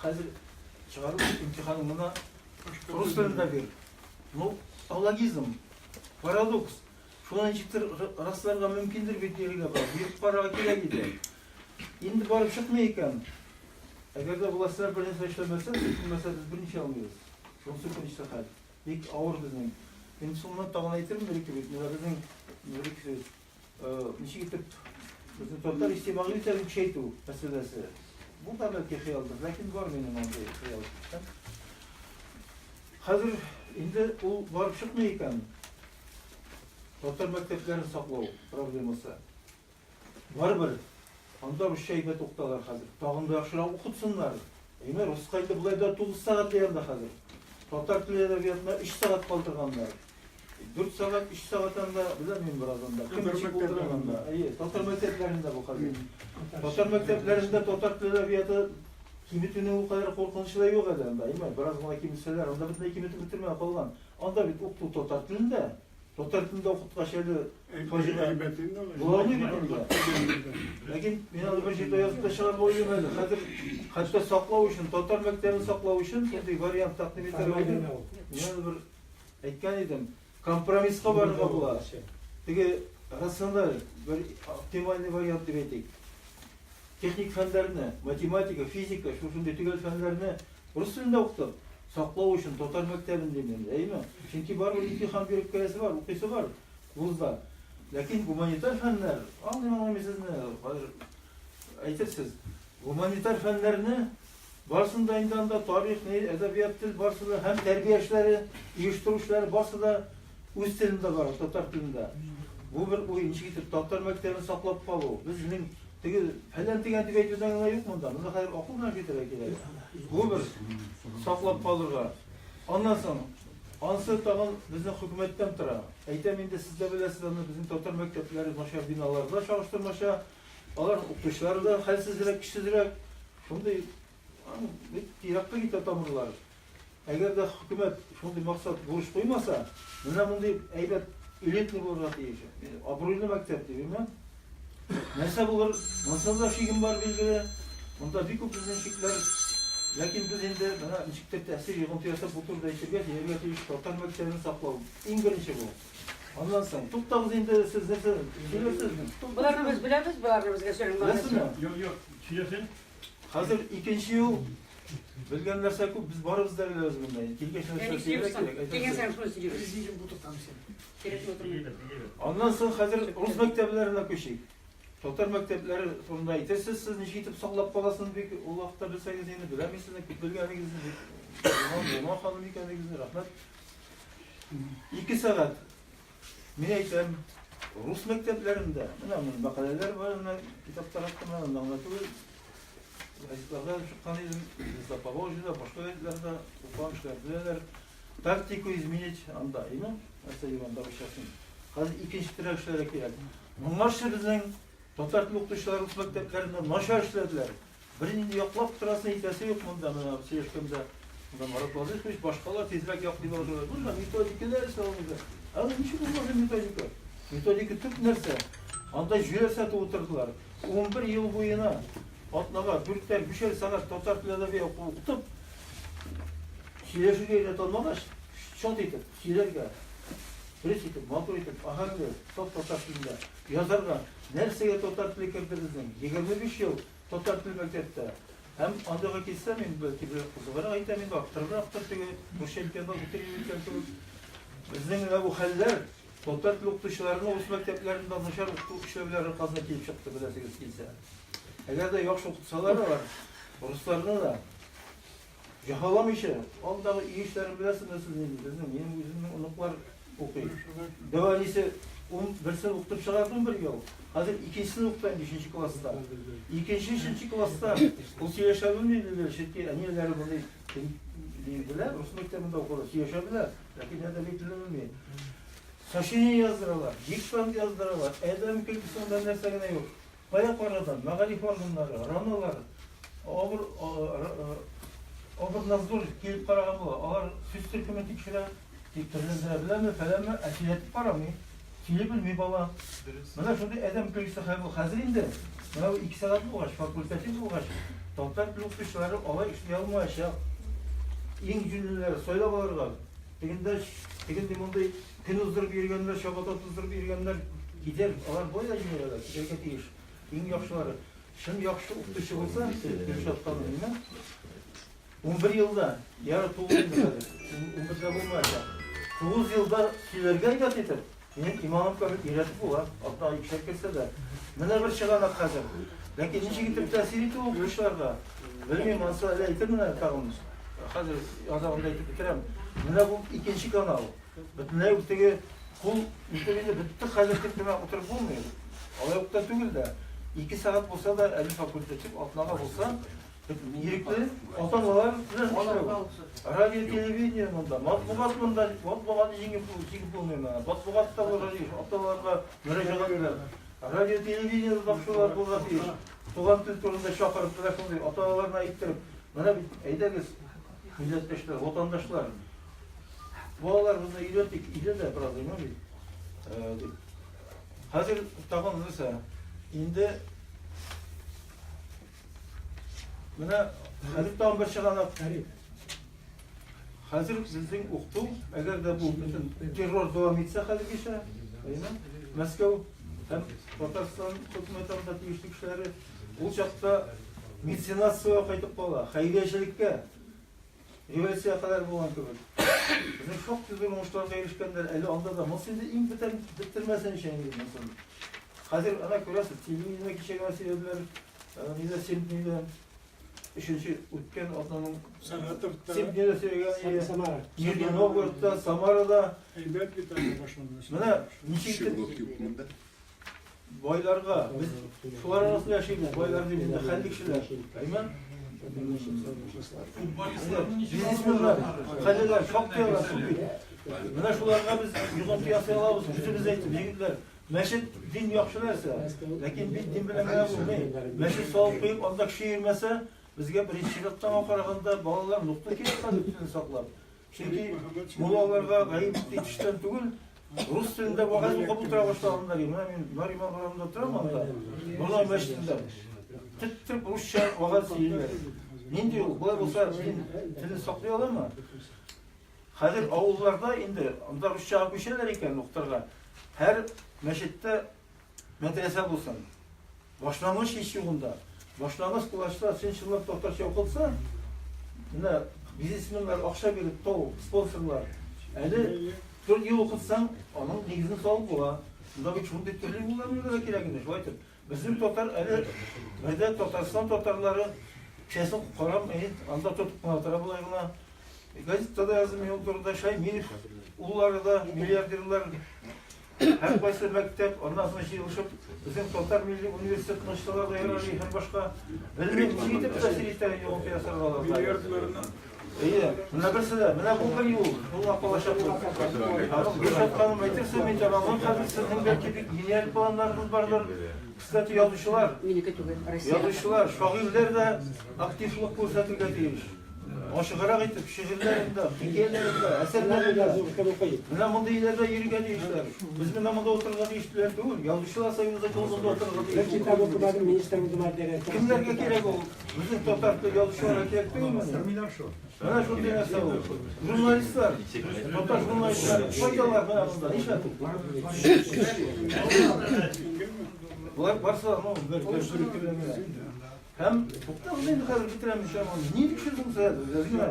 хәзер чыгару имтиханын гына рус телендә бир. Ну, алогизм, парадокс. Шуны ничектер расларга мөмкиндер бит дияргә була. Биреп карарга кирәк иде. Инде барып чыкмый икән. Әгәр дә властьлар бер нәрсә эшләмәсә, селкенмәсә, без берничә алмыйбыз. Шунысы үкенечле хәл. Бик авыр безнең. Инде соңыннан тагын әйтермен бер-ике бит. Менә безнең бер-ике сүз. Ничек итеп безнең татар иҗтимагый үзәген көчәйтү мәсьәләсе. Бу да бәлки хыялдыр, ләкин бар минем андый хыял. Хәзер инде ул барып чыкмый икән. Татар мәктәпләрен саклау проблемасы. Барыбер анда русча әйбәт укыталар хәзер. Тагын да яхшырак укытсыннар. Әйме, руска инде болай да 9 сәгать дигәндә хәзер. Татар теле әдәбиятына 3 сәгать калдырганнар. 4 сәгать, 3 сәгать анда, беләм мин бераз анда. Кем ничек булдырган анда. Әйе, татар мәктәпләрендә бу хәзер. Татар мәктәпләрендә татар теле әдәбияты киметүнең ул кадәр куркынычы да юк әле анда. Әйме, бераз гына киметсәләр, анда бөтенләй киметеп бетермәгән калган. Анда бит укыту татар телендә. Татар телендә укыткач әле фаҗига була алмый бит анда. Ләкин мин аны бер җирдә язып та чыгарга уйлыйм әле. Хәзер хәтта саклау өчен, татар мәктәбен саклау өчен шундый вариант тәкъдим итәргә уйлыйм. Мин аны бер әйткән идем. Компромисска барырга була. Теге рациональ бер оптимальный вариант дип әйтик. Техник фәннәрне, математика, физика, шушындый төгәл фәннәрне рус телендә укытып, саклау өчен татар мәктәбен дим инде, әйеме? Чөнки барыбер имтихан биреп керәсе бар, укыйсы бар вузда. Ләкин гуманитар фәннәр, аңлыйм, аңлыйм сезне, хәзер әйтерсез, гуманитар фәннәрне барысын да инде анда тарих, ни, әдәбият, тел барысы да һәм тәрбия эшләре, оештыру эшләре барысы да үз телендә бара, татар телендә. Бу бер уй, ничек итеп татар мәктәбен саклап калу. Безнең теге фәлән дигән дип әйтүдән генә юк монда. Монда хәзер акыл белән китәргә кирәк. Бу бер саклап калырга. Аннан соң ансы тагын безнең хөкүмәттән тора. Әйтәм инде, сез дә беләсез аны, безнең татар мәктәпләре начар биналарда чагыштырмача, алар укытучылары да хәлсезрәк, көчсезрәк. Шундый бик еракка китә тамырлар. Әгәр дә хөкүмәт шундый максат, бурыч куймаса, менә мондый әйбәт элитный булырга тиеш. Абруйлы мәктәп дип, әйме? Нәрсә булыр? Монсында да шигем бар, билгеле. Монда бик күп безнең шикләр. Ләкин без инде менә ничектер тәэсир, йогынты ясап бу турыда әйтергә, сөйләргә тиеш. Татар мәктәбен саклау иң беренче бу. Аннан соң, туктагыз инде, сез нәрсә сөйләрсез? Боларны без беләбез, боларны безгә сөйләү мәгънәсе юк. Юк, юк, сөйләсен. Хәзер икенче юл. Белгән нәрсә күп, без барыбыз да беләбез монда. Килгәч нәрсә сөйләргә кирәк. Килгән саен шуны сөйлибез. Президиум утыртам син. Кирәкми утырмый. Аннан соң хәзер рус мәктәпләренә күчик. Татар мәктәпләре турында әйтерсез, сез ничек итеп саклап каласыз бик ул вакытта белсәгез инде, беләм мин сезнең күп белгәнегезне, бик булган ханым икәнегезне, рәхмәт. Ике сәгать. Мин әйтәм, рус мәктәпләрендә, менә моның мәкаләләр бар, менә китап таратты, менә анда гына түгел, газетларда чыккан идем, Звезда Поволжьеда, башка газетларда укыган кешеләр беләләр. Тактику изменить анда, әйме? Нәрсә дип анда русчасын. Хәзер икенче төрәк эшләргә кирәк. Моңарчы безнең татар теле укытучылары рус мәктәпләрендә начар эшләделәр. Бернинди яклап торасы итәсе юк монда, менә сөйләшкәндә. Монда Марат Вазыйхович, башкалар тизрәк яклый башлады. Монда методика нәрсә ул монда? Ә ул ничек булмасын методика? Методика төп нәрсә. Анда җүләр сатып утырдылар. 11 ел буена атнага дүртәр, бишәр сәгать татар теле әдәбияты укытып, сөйләшергә өйрәтә алмагач, чат итеп, сөйләргә, дөрес итеп, матур итеп, аһәңле, саф татар телендә язарга. Нәрсәгә татар теле керде безнең? 25 ел татар теле мәктәптә. Һәм андыйга килсә, мин бәлки бер кызыграк әйтәм инде, арттырыбрактыр теге русча әйткәндә үтереп әйткән кебек. Безнең менә бу хәлләр татар теле укытучыларының рус мәктәпләрендә начар укыту эшләүләре аркасында килеп чыкты, беләсегез килсә. Әгәр дә яхшы укытсалар алар, русларны да җаһаламыйча, алдагы өй эшләрен беләсезме сез нинди? Безнең, минем үземнең оныклар укый. Дәү әнисе ун берсен укытып чыгарды 11 ел. Хәзер икенчесен укыта инде өченче класста. Икенче, өченче класста ул сөйләшә белми диделәр, чөнки әниләре мондый ни белә, рус мәктәбендә укыды, сөйләшә белә, ләкин әдәби телне белми. Сочинение яздыралар, диктант яздыралар, адәм көлкесе анда нәрсә генә юк. Кая карадан, мәгариф органнары, РАНОлар, обр, обрнадзор килеп караган була. Алар сүз төркемен тикшерә, тик төрләндерә беләме, фәләнме, ә сөйләтеп карамый. Сөйли белми бала. Менә шундый адәм көлкесе хәл бу. Хәзер инде, менә бу ике сәгать булгач, факультатив булгач, татар теле укытучылары алай эшли алмаячак. Иң җүнлеләре сайлап алырга. Тегендә, тегенди мондый көн уздырып йөргәннәр, чабата туздырып йөргәннәр китәр. Алар болай да җиңеләләр, китәргә тиеш. Иң яхшылары. Чын яхшы укытучы булса, Гөлшат ханым, әйме? 11 елда, яры 9 инде хәзер, 11-дә булмаячак. 9 елда сөйләргә әйбәт итеп, минем иманым камил өйрәтеп була, атнага икешәр керсә дә. Менә бер чыганак хәзер. Ләкин ничек итеп тәэсир итү укытучыларга? Белмим, анысы әле әйтермен әле тагын. Хәзер азагында әйтеп бетерәм. Менә бу икенче канал. Бөтенләй үк теге кул итеп инде бетте хәзер дип кенә утырып булмый. Алай ук та түгел дә. Ике сәгать булса да, әле факультатив атнага булса, ирекле ата-аналар белән эшләү. Радио, телевидение монда, матбугат монда, матбугатны җиңеп җиңеп булмый моны. Матбугат та булырга тиеш, ата-аналарга мөрәҗәгать белән. Радио, телевидение тапшырулар булырга тиеш. Туган тел турында чакырып, менә шундый ата-аналарына әйттереп, менә бит, әйдәгез, милләттәшләр, ватандашлар, Балаларыбызны өйрәтик, өйдә дә проблема бит. Э, дип. Хәзер тагын нәрсә? Инде менә хәзер тагын бер чыганак. Хәзер безнең укыту, әгәр дә бу бөтен террор дәвам итсә хәзергечә, әйеме? Мәскәү һәм Татарстан хөкүмәте анда тиешле кешеләре ул чакта меценатствога кайтып кала, хәйриячелеккә. Революциягә кадәр булган кебек. Безнең шактый зур уңышларга ирешкәннәр, әле анда да монысы инде иң бетәр, беттермәсен өчен инде монысын. Хәзер ана күрәсез, телевидениедә кичә генә сөйләделәр, нидә Симпнидә, өченче үткән атнаның Саратовта, Симпнидә сөйләгән иде. Самара. Нижний Новгородта, Самарада. Әйбәт бит анда башланды. Менә ничек итеп Щеглов юк монда. Байларга, без шулар арасында яшибез, байлар дип инде хәлле кешеләр. Әйме? Бизнесменнар, хәллеләр, шактый алар күп бит. Менә шуларга без йогынты ясый алабыз, үзебез әйтеп, егетләр, мәчет дин яхшы нәрсә, ләкин бит дин белән генә булмый. Мәчет салып куеп, анда кеше йөрмәсә, безгә беренче чираттан караганда балалар нокта кирәк хәзер телне саклап. Чөнки муллаларга гаеп итештән түгел, рус телендә вәгазь укып утыра башлаганнар. Менә мин Нариман урамында торам анда, Борнай мәчетендә. Теттереп русча вәгазь сөйлиләр. Нинди ул? Болай булса, дин телен саклый аламы? Хәзер авылларда инде анда русчага күчәләр икән укытырга. Һәр мәчеттә мәдрәсә булсын. Башлангыч һич югында. Башлангыч класста син чынлап татарча укытса, менә бизнесменнар акча биреп, тау, спонсорлар. Әле 4 ел укытсаң, аның нигезен салып була. Монда бит шундый төрле юллар белергә кирәк инде, шулай итеп. Безнең татар әле бердә Татарстан татарлары кесәсен карамый, анда тотып кына тора болай гына. Газетта да яздым мин ул турында, Шаймиев уллары да миллиардерлар. Һәркайсы мәктәп, аннан соң җыелышып, безнең татар милли университетын ачсалар да ярар һәм башка. Белмим, ничек итеп тәэсир итә йогынты ясарга алар. Миллиардларны. Әйе, менә берсе дә, менә бу бер юл, шуңа калачакбыз. Аның Гөлшат ханым әйтерсең, мин тәмамлыйм хәзер, сезнең бәлки бик гениаль планнарыгыз бардыр. Кстати, язучылар, Минеке түгел, Россия. язучылар, шагыйрьләр дә активлык күрсәтергә тиеш. Ашыграк итеп, шигырьләрендә, хикәяләрендә, әсәрләрендә. Менә мондый өйләрдә йөрергә тиешләр. Без менә монда утырырга тиешләр түгел. Язучылар союзы клубында утырырга Бер тиеш. китап укымадым, министр булдым әле. Кемнәргә кирәк ул? Безнең татар теле язучыларга кирәк түгелме? Менә шундый нәрсә ул. Журналистлар, татар журналистлары кайдалар менә монда? Нишләп? Болар барсы, ну, бер бер бер генә. Һәм туктагыз инде хәзер бетерәм икән моны. Ни төшердең сез? Генә.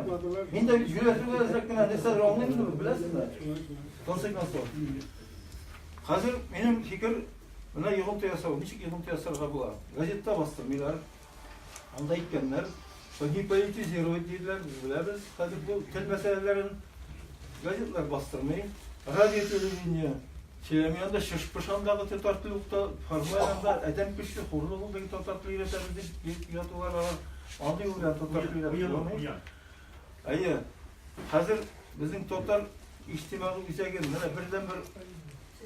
Мин дә җүләрлек әзрәк кенә нәрсәдер аңлыйм инде, беләсезме? В конце концов. Хәзер минем фикер менә йогынты ясау. Ничек йогынты ясарга була? Газетта бастырмыйлар. Анда әйткәннәр, что не политизировать диделәр, без беләбез. Хәзер бу тел мәсьәләләрен газетлар бастырмый. Радио, телевидение Сөйләми анда чыш-пыш андагы татар теле укыта, формаль анда адәм көчле, хурлык ул теге татар теле өйрәтәбез дип ятулар алар. Андый ул белән татар теле өйрәтеп булмый. Әйе, хәзер безнең татар иҗтимагый үзәге менә бердәнбер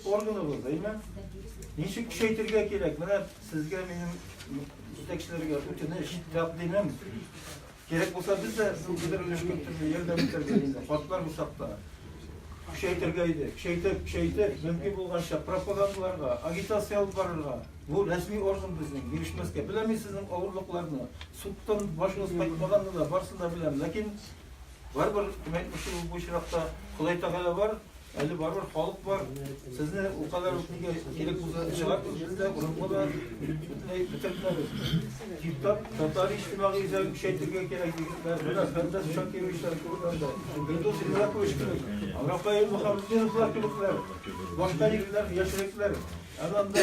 органыбыз, әйме? Ничек көчәйтергә кирәк? Менә сезгә минем җитәкчеләргә үтенеч, тәкъдимем. Кирәк булса без дә күпмедер өлеш кертергә, ярдәм итәргә инде, картлар булсак та. Көчәйтергә иде. Көчәйтеп, көчәйтеп, мөмкин булганча пропагандаларга, агитация алып барырга. Бу рәсми орган безнең, бирешмәскә. Беләм мин сезнең авырлыкларны. Судтан башыгыз кайтмаганны да, барысын да беләм. Ләкин барыбер, кем әйтмешли, бу очракта Ходай Тәгалә бар. Әле барыбер халык бар. Сезне ул кадәр үк нигә кирәк булса чыгарбыз, без дә урынлы да бөтенләй бетермәбез. Китап татар иҗтимагый үзәген көчәйтергә кирәк, егетләр. Менә Фәрдәс Шакировичлар кебекләр, Илдус Илдакович кебек, Рафаэль Мөхәммәтдиновлар кебекләр, башка егетләр, яшьрәкләр. Әнә анда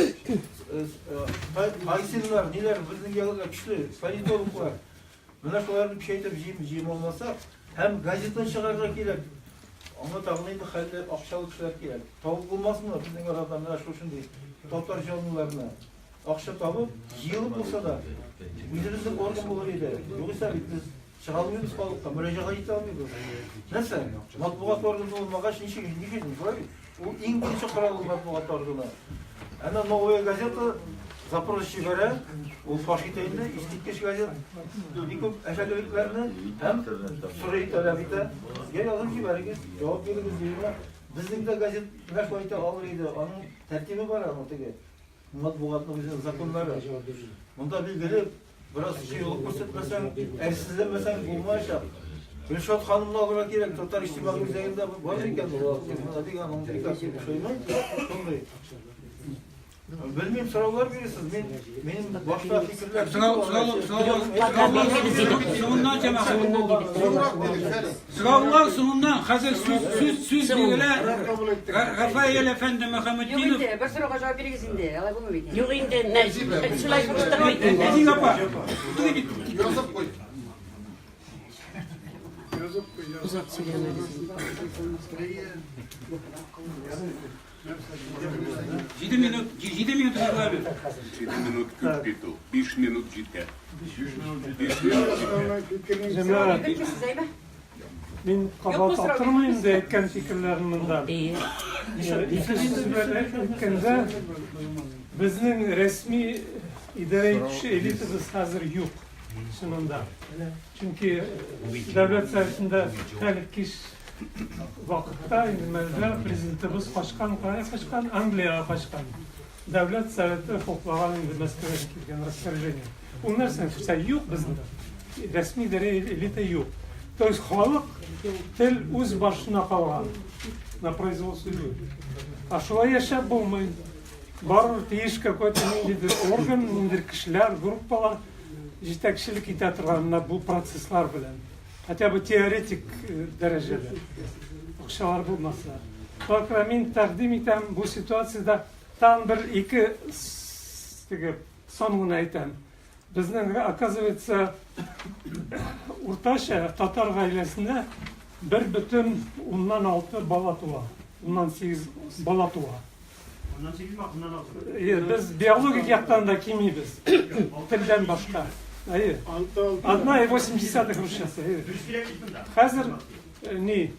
Айсиннар, ниләр, безнең ягында көчле политологлар. Менә шуларны көчәйтеп җыеп җыеп алмасак, һәм газетаны чыгарырга кирәк. Аңа тагын инде хәлле акчалы кешеләр кирәк. Табып булмасмы безнең арада менә шушындый татар җанлыларны? Акча табып, җыелып булса да, үзебезнең орган булыр иде. Югыйсә бит без чыга алмыйбыз халыкка, мөрәҗәгать итә алмыйбыз. Нәрсә? Матбугат органы булмагач, ничек, ничек, шулай бит? Ул иң беренче корал ул матбугат органы. Әнә Новая газета запрос җибәрә, ул фаш итә инде, искиткеч газет. Бик күп әшәкелекләрне һәм сорый, таләп итә. Безгә язып җибәрегез, җавап бирегез диелә. Безнең дә газет менә шулай итә алыр иде. Аның тәртибе бар аның теге. Матбугатның үзенең законнары. Монда билгеле бераз кыюлык күрсәтмәсәң, әрсезләнмәсәң булмаячак. Гөлшат ханымны алырга кирәк, татар иҗтимагый үзәгендә бар икән ул. Менә бик аның бик ошыймый. Шундый. Белмим, сораулар бирерсез. Мин минем башта фикерләр. Сорау, сорау, сорау, соңыннан җәмәгать. Сораулар соңыннан, хәзер сүз, сүз, сүз бирелә. Рафаэль әфәнде Юк Мөхәммәтдинов. инде, бер сорауга җавап бирегез инде, алай булмый бит. Юк инде, шулай куштык бит инде. Нәзир апа, утыры бит. Язып куй. Язып куй. Озак сөйләмәгез. 7 минут, 7 минут регламент. 7 минут күп бит ул. 5 минут җитә. 5 минут җитә. Җәмәгать, Бирмисез, әйме? мин кабат аттырмыйм инде әйткән фикерләрен монда. Ике сүз белән әйткәндә, безнең рәсми идарә итүче элитабыз хәзер юк, чынында. Чөнки дәүләт советында хәлиткеч вакытта инде мәлдә президентыбыз качкан, кая качкан? Англиягә качкан. Дәүләт советы хуплаган инде Мәскәүдән килгән распоряжение. Ул нәрсә? Нәрсә юк бездә. Рәсми дәрә элита юк. То есть халык тел үз башына калган на произвол судьбы. А шулай яшәп булмый. Барыбер тиеш какой-то ниндидер орган, ниндидер кешеләр, группалар җитәкчелек итә торган менә бу процесслар белән. Хотя бы теоретик дәрәҗәдә. Акчалар булмаса. Шуңа күрә мин тәкъдим итәм бу ситуациядә тагын бер ике теге сан гына әйтәм. Безнең, оказывается, уртача татар гаиләсендә 1,6 бала туа. 18 бала туа. Без биологик яктан да кимибез. Телдән башка. Әйе. 1,8 русчасы. Хәзер ни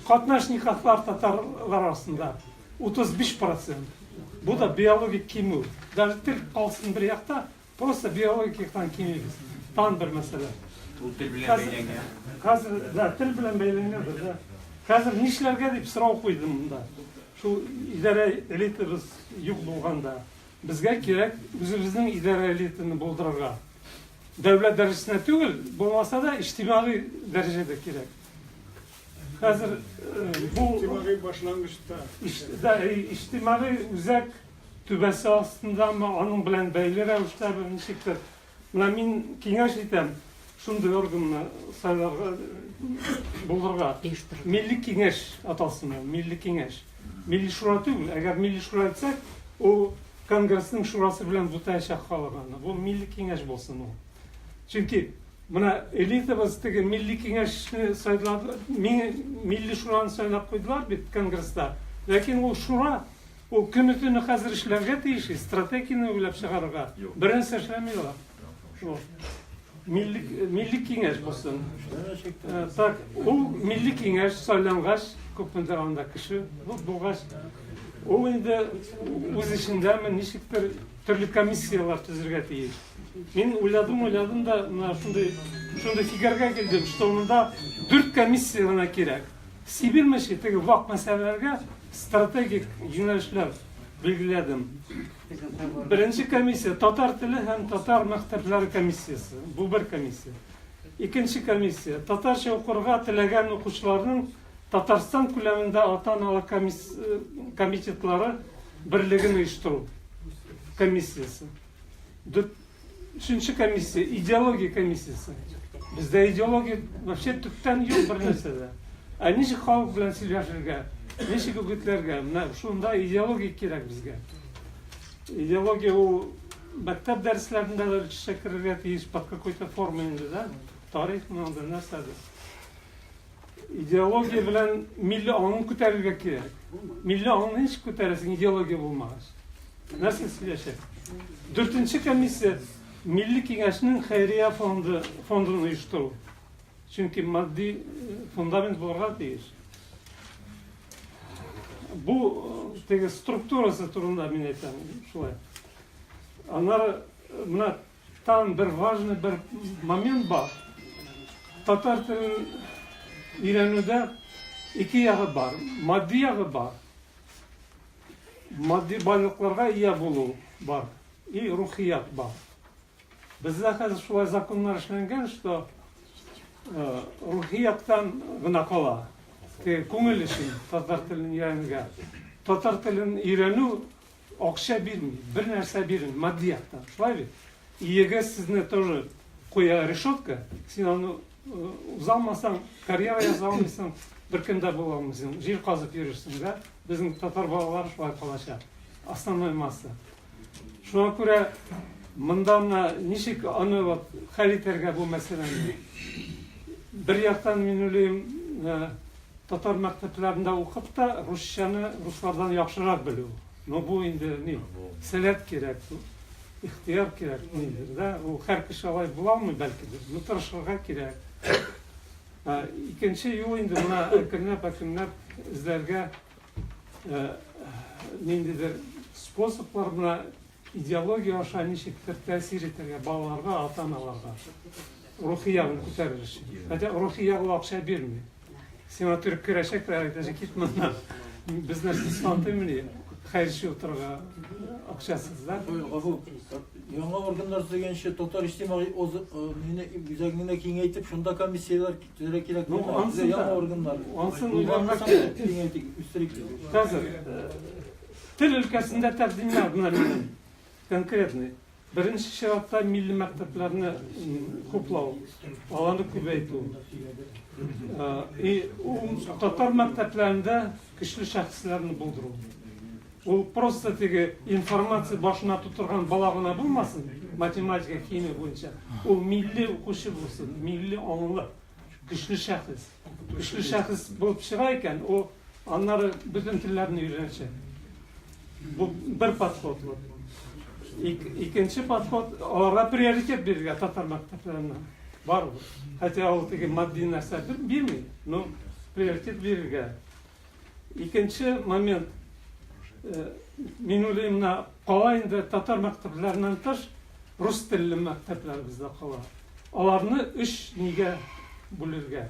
катнаш никахлар татарлар арасында 35%. Бу да биологик кимү. Даже тел калсын бер якта, просто биологик яктан кимибез. Тагын бер мәсьәлә. Ул тел белән бәйләнгән. Хәзер, да, тел белән бәйләнгәндер, да. Хәзер нишләргә дип сорау куйдым монда. Шул идарә элитабыз юк булганда, безгә кирәк үзебезнең идарә элитаны булдырырга. Дәүләт дәрәҗәсенә түгел, булмаса да иҗтимагый дәрәҗәдә кирәк. Хәзер бу иҗтимагый башлангычта. Да, иҗтимагый үзәк түбәсе астындамы, аның белән бәйле рәвештәме, ничектер. Менә мин киңәш итәм, шундый органны сайларга, булдырырга. Милли киңәш аталсын ул, милли киңәш. Милли шура түгел, әгәр милли шура әйтсәк, ул конгрессның шурасы белән бутаячак халык аны. Бу милли киңәш булсын ул. Чөнки менә элитабыз теге милли киңәшне сайлады, милли шураны сайлап куйдылар бит конгресста. Ләкин ул шура Ул көне-төне хәзер эшләргә тиеш, стратегияне уйлап чыгарырга. Бернәрсә эшләми алар. Шул. Милли, милли киңәш булсын. Э, так, ул милли киңәш сайлангач, күпмедер анда кеше булгач, ул инде үз эчендәме ничектер төрле комиссияләр төзергә тиеш. Мин уйладым, уйладым да, менә шундый шундый фикергә килдем, что монда дүрт комиссия гына кирәк. Сибелмеши теге вак мәсьәләләргә стратегик юнәлешләр билгеләдем. Беренче комиссия татар теле һәм татар мәктәпләре комиссиясе. Бу бер комиссия. Икенче комиссия татарча укырга теләгән укучыларның Татарстан күләмендә ата-аналар комитетлары берлеген оештыру комиссиясе. Өченче комиссия, идеология комиссиясе. Бездә идеология вообще төптән юк бер нәрсә дә. Ә ничек халык белән сөйләшергә, ничек үгетләргә? Менә шунда идеология кирәк безгә. Идеология ул мәктәп дәресләрендә дә өлешчә керергә тиеш под какой-то формой инде, да? Тарих монда нәрсәдер. Идеология белән милли аңын күтәрергә кирәк. Милли аңны ничек күтәрәсең, идеология булмагач? Нәрсә сөйләшә? Дүртенче комиссия Милли киңәшнең хәйрия фонды фондын оештыру. Чөнки матди э, фундамент булырга тиеш. Бу э, теге структурасы турында мин әйтәм шулай. Аннары э, менә Тагын бер важный бер момент бар. Татар телен өйрәнүдә ике ягы бар. Матди ягы бар. Матди байлыкларга ия булу бар. И рухият бар. Бездә хәзер шулай законнар эшләнгән, что э, рухи яктан гына кала. Күңел өчен татар телен өйрәнергә. Татар телен өйрәнү Акча бирми, бер нәрсә бирми, матди яктан. Шулай бит? ЕГЭ сезне тоже куя решетка, син аны э, уза алмасаң, карьера яза алмыйсың, беркем дә була алмыйсың, җир казып йөрерсең, да? Безнең татар балалары шулай калачак. Основной масса. Шуңа күрә монда менә ничек аны вот хәл итәргә бу мәсьәләне? Бер яктан мин уйлыйм, э, Татар мәктәпләрендә укып та русчаны руслардан яхшырак белү. Но бу инде ни, сәләт кирәк, ихтыяр кирәк, нидер, да? Ул һәр кеше алай була алмый бәлки, но тырышырга кирәк. Икенче юл инде менә әкренләп-әкренләп эзләргә ниндидер способлар менә идеология аша ничектер тәэсир итәргә балаларга, ата-аналарга. Рухи ягын күтәрер өчен. Хотя рухи ягы акча бирми. Сиңа төреп керәчәкләр, әйтәчәк, кит моннан. Без нәрсә сантыймыни? Хәерче утырырга акчасыз, да? Гафу, яңа органнар төзегәнче татар иҗтимагый үзәгеңне киңәйтеп, шунда комиссияләр төзергә кирәк. Ну, ансын яңа органнар. Ансын уйларга кирәк. Киңәйтик, үстерик. Хәзер тел өлкәсендә тәкъдимнәр менә минем конкретный. Беренче чиратта милли мәктәпләрне хуплау, аларны күбәйтү. И ул татар мәктәпләрендә көчле шәхесләрне булдыру. Ул просто теге информация башына тутырган бала гына булмасын, математика, химия буенча. Ул милли укучы булсын, милли аңлы, көчле шәхес. Көчле шәхес булып чыга икән, ул аннары бөтен телләрне өйрәнәчәк. Бу бер подход. Вот. Икенче подход, аларга приоритет бирергә татар мәктәпләренә. Барыбер. Хотя ул теге матди нәрсә бирми, но приоритет бирергә. Икенче момент, э, мин уйлыйм, менә кала инде татар мәктәпләреннән тыш рус телле мәктәпләр бездә кала. Аларны өч нигә бүлергә.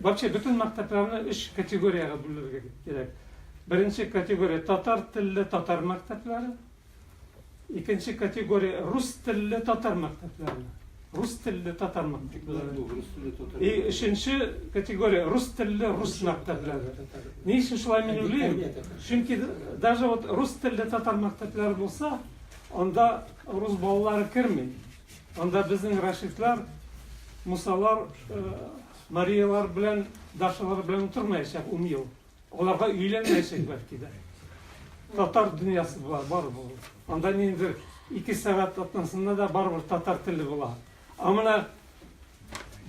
Вообще бөтен мәктәпләрне өч категориягә бүлергә кирәк. Беренче категория татар телле татар мәктәпләре. Икенче категория рус телле татар мәктәпләре. Рус телле татар мәктәпләре. И өченче категория рус телле рус мәктәпләре. Ни өчен шулай мин уйлыйм? Чөнки даже вот рус телле татар мәктәпләре булса, анда рус балалары керми. Анда безнең Рашидлар, Мусалар, Мариялар белән, Дашалар белән утырмаячак ун ел. Аларга өйләнмәячәк бәлки дә. Татар дөньясы була, барыбер. Анда ниндидер 2 сәгать атнасында да барыбер татар теле була. Ә менә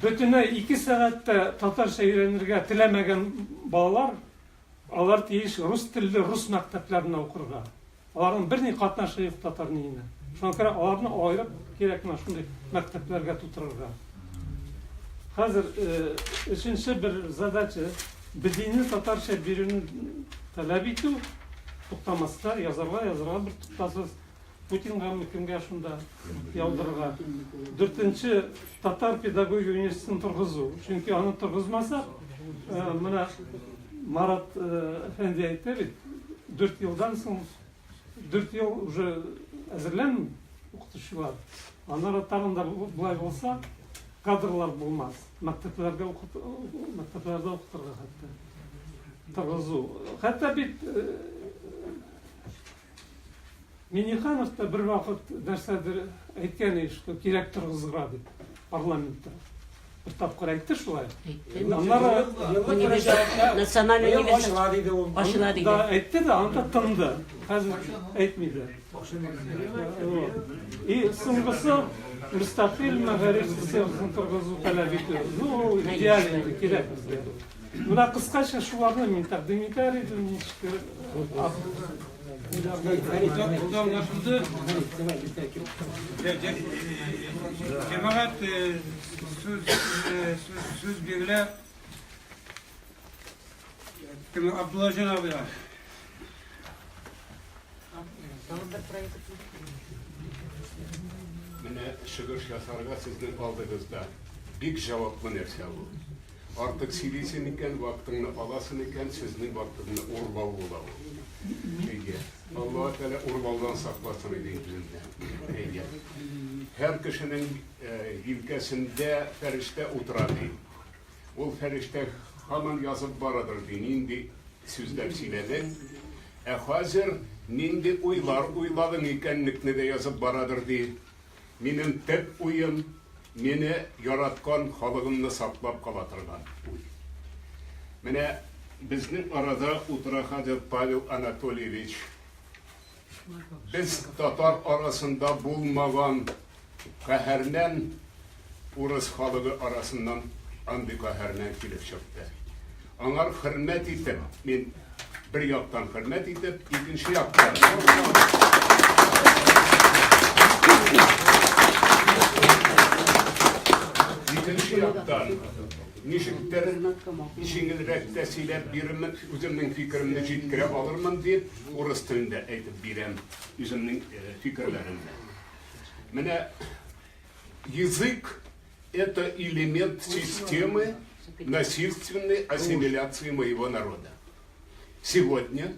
бөтенләй 2 сәгатьтә татарча өйрәнергә теләмәгән балалар, алар тиеш рус телле рус мәктәпләренә укырга. Аларның берни катнашы юк татар ниенә. Шуңа күрә аларны аерып кирәк менә шундый мәктәпләргә тутырырга. Хәзер өченче бер задача БДИны татарча бирүне таләп итү, туктамаска, язарга, язарга бер туктасыз. Путингамы кемгә шунда яудырырга. Дүртенче татар педагогия университетын торгызу. Чөнки аны торгызмасак, менә Марат әфәнде әйтте бит, 4 елдан соң, 4 ел уже әзерләнми укытучылар. Аннары тагын да болай булса, кадрлар булмас. Мәктәпләргә укыт, мәктәпләрдә укытырга хәтта. Торгызу. Хәтта бит Минниханов та бер вакыт нәрсәдер әйткән иде, что кирәк торгызырга дип парламентта. Бер тапкыр әйтте шулай. Аннары Националь университет ачыла диде. Да, әйтте дә, анда тынды. Хәзер әйтми дә. И соңгысы мөстәкыйль мәгариф системасын торгызу таләп итү. Ну, ул идеаль инде, кирәк безгә. Менә кыскача шуларны мин тәкъдим итәр идем, ничектер. Аңлашылды. Җәмәгать сүз сүз бирелә. Кем Абдуллаҗан абыйга. Менә чыгыш ясарга сезнең алдыгызда бик җаваплы нәрсә ул. Артык сөйлисең икән, вакытыңны аласың икән, сезнең вакытыңны урлау була ул. Әйе. Аллаһ Тәгалә урлаудан сакласын иде үзендә. Әйе. Һәр кешенең җилкәсендә фәрештә утыра ди. Ул фәрештә һаман язып барадыр ди, нинди сүзләр сөйләдең. Ә хәзер нинди уйлар уйладың икәнлекне дә язып барадыр ди. Минем төп уем, мине яраткан халыгымны саклап кала торган уй. Менә безнең арада утыра хәзер Павел Анатольевич. Без татар арасында булмаган каһәрмән урыс халыгы арасыннан андый каһәрмән килеп чыкты. Аңар хөрмәт итеп, мин бер яктан хөрмәт итеп, икенче яктан икенче яктан ничектер җиңелрәк тә сөйләп бирермен, үземнең фикеремне җиткерә алырмын дип, урыс телендә әйтеп бирәм үземнең фикерләремне. Менә язык это элемент системы насильственной ассимиляции моего народа. Сегодня,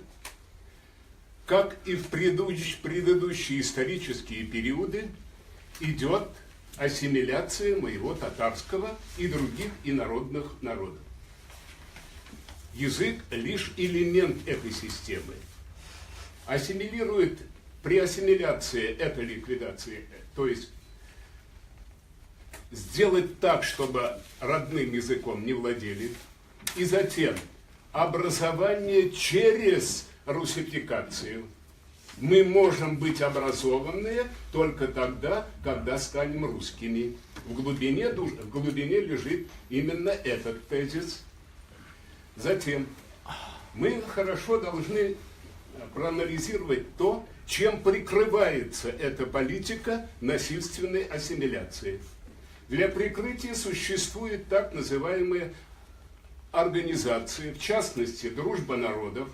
как и в предыдущие исторические периоды, идет ассимиляция моего татарского и других инородных народов. Язык лишь элемент этой системы. Ассимилирует, при ассимиляции это ликвидация, то есть сделать так, чтобы родным языком не владели, и затем образование через русификацию. Мы можем быть образованные только тогда, когда станем русскими. В глубине, душ, в глубине лежит именно этот тезис. Затем мы хорошо должны проанализировать то, чем прикрывается эта политика насильственной ассимиляции. Для прикрытия существуют так называемые организации, в частности, «Дружба народов».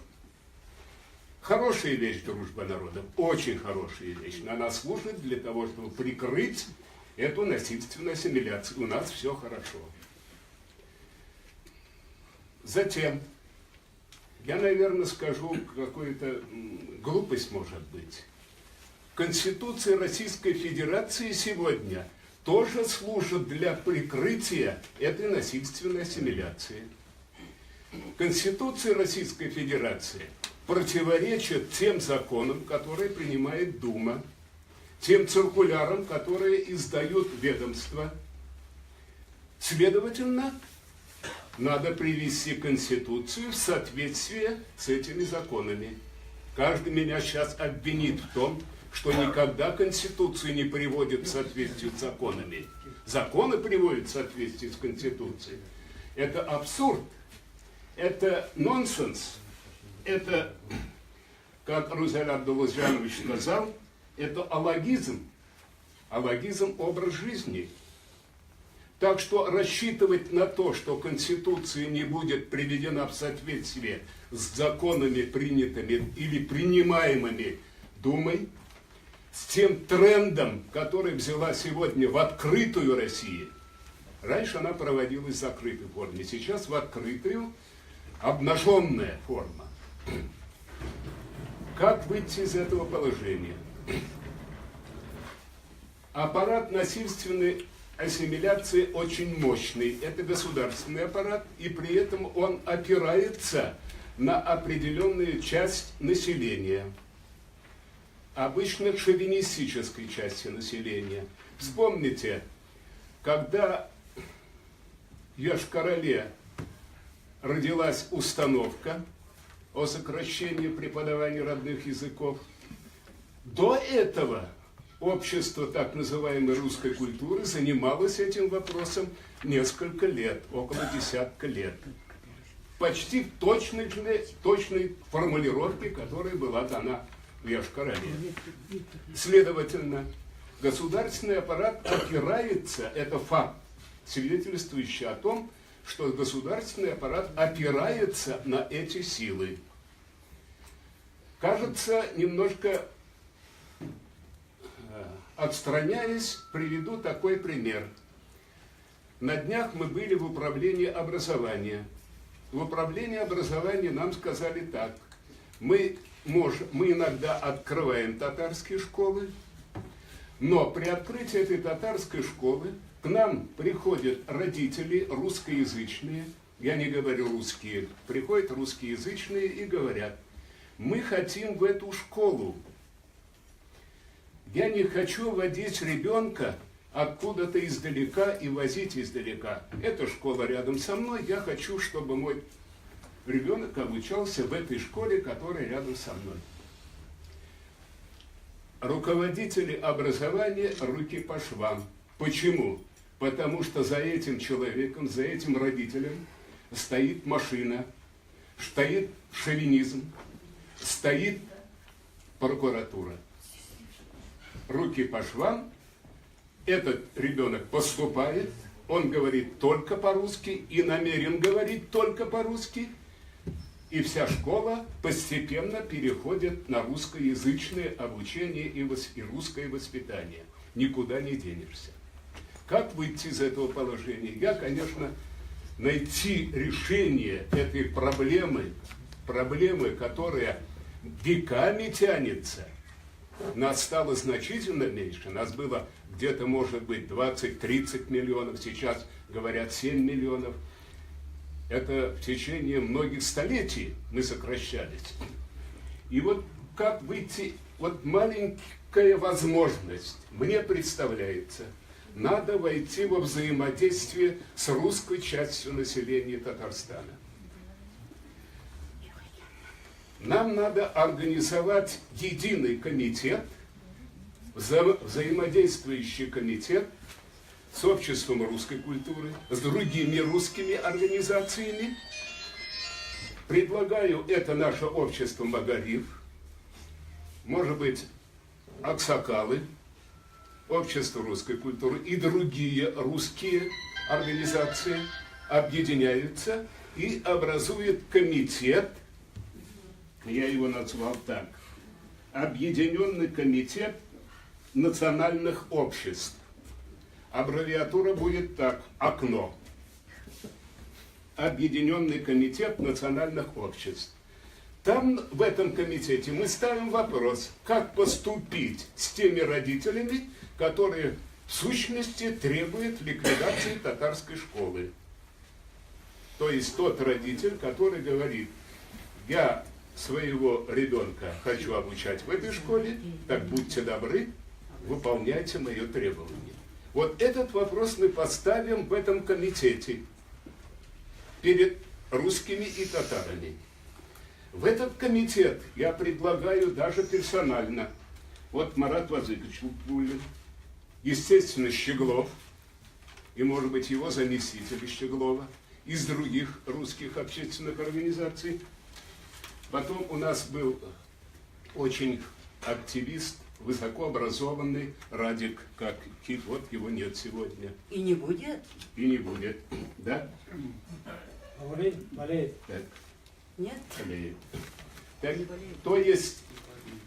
Хорошая вещь «Дружба народов», очень хорошая вещь, но она служит для того, чтобы прикрыть эту насильственную ассимиляцию. У нас все хорошо. Затем, я, наверное, скажу какую-то глупость, может быть. Конституция Российской Федерации сегодня тоже служит для прикрытия этой насильственной ассимиляции. Конституция Российской Федерации противоречит тем законам, которые принимает Дума, тем циркулярам, которые издают ведомства. Следовательно, надо привести Конституцию в соответствие с этими законами. Каждый меня сейчас обвинит в том, что никогда Конституцию не приводят в соответствие с законами. Законы приводят в соответствие с Конституцией. Это абсурд, это нонсенс, это, как Рузаль Абдуллазянович сказал, это алогизм. Алогизм – образ жизни. Так что рассчитывать на то, что Конституция не будет приведена в соответствие с законами, принятыми или принимаемыми Думой, с тем трендом, который взяла сегодня в открытую Россию. Раньше она проводилась в закрытой форме, сейчас в открытую, обнаженная форма. Как выйти из этого положения? Аппарат насильственной ассимиляции очень мощный. Это государственный аппарат, и при этом он опирается на определенную часть населения. Обычно шовинистической части населения. Вспомните, когда в Йошкар-Оле родилась установка о сокращении преподавания родных языков, до этого общество так называемой русской культуры занималось этим вопросом несколько лет, около десятка лет. Почти в точной формулировке, которая была дана в Йошкар-Оле. Следовательно, государственный аппарат опирается, это факт, свидетельствующий о том, что государственный аппарат опирается на эти силы. Кажется, немножко отстраняясь, приведу такой пример. На днях мы были в управлении образования. В управлении образования нам сказали так. Мы иногда открываем татарские школы, но при открытии этой татарской школы к нам приходят родители русскоязычные, я не говорю русские, приходят русскоязычные и говорят, мы хотим в эту школу. Я не хочу водить ребенка откуда-то издалека и возить издалека. Эта школа рядом со мной, я хочу, чтобы мой ребенок обучался в этой школе, которая рядом со мной. Руководители образования руки по швам. Почему? Потому что за этим человеком, за этим родителем стоит машина, стоит шовинизм, стоит прокуратура. Руки по швам, этот ребенок поступает, он говорит только по-русски и намерен говорить только по-русски, и вся школа постепенно переходит на русскоязычное обучение и русское воспитание. Никуда не денешься. Как выйти из этого положения? Я, конечно, найти решение этой проблемы, которая веками тянется. Нас стало значительно меньше, нас было где-то, может быть, 20-30 миллионов, сейчас говорят 7 миллионов. Это в течение многих столетий мы сокращались. И вот как выйти, вот маленькая возможность, мне представляется, надо войти во взаимодействие с русской частью населения Татарстана. Нам надо организовать единый комитет, взаимодействующий комитет с обществом русской культуры, с другими русскими организациями. Предлагаю это наше общество Магариф, может быть, Аксакалы, общество русской культуры и другие русские организации объединяются и образуют комитет, я его назвал так, Объединенный комитет национальных обществ. Аббревиатура будет так – ОКНО. Объединенный комитет национальных обществ. Там, в этом комитете, мы ставим вопрос, как поступить с теми родителями, которые в сущности требуют ликвидации татарской школы. То есть тот родитель, который говорит, я своего ребенка хочу обучать в этой школе, так будьте добры, выполняйте мое требование. Вот этот вопрос мы поставим в этом комитете перед русскими и татарами. В этот комитет я предлагаю даже персонально. Вот Марат Вазыкович Лутфуллин, естественно, Щеглов, и, может быть, его заместители Щеглова, из других русских общественных организаций. Потом у нас был очень активист, высокообразованный Радик, как Кит, вот его нет сегодня. И не будет? И не будет, да? Болеет, болеет. Так. Нет? Болеет. Так, то есть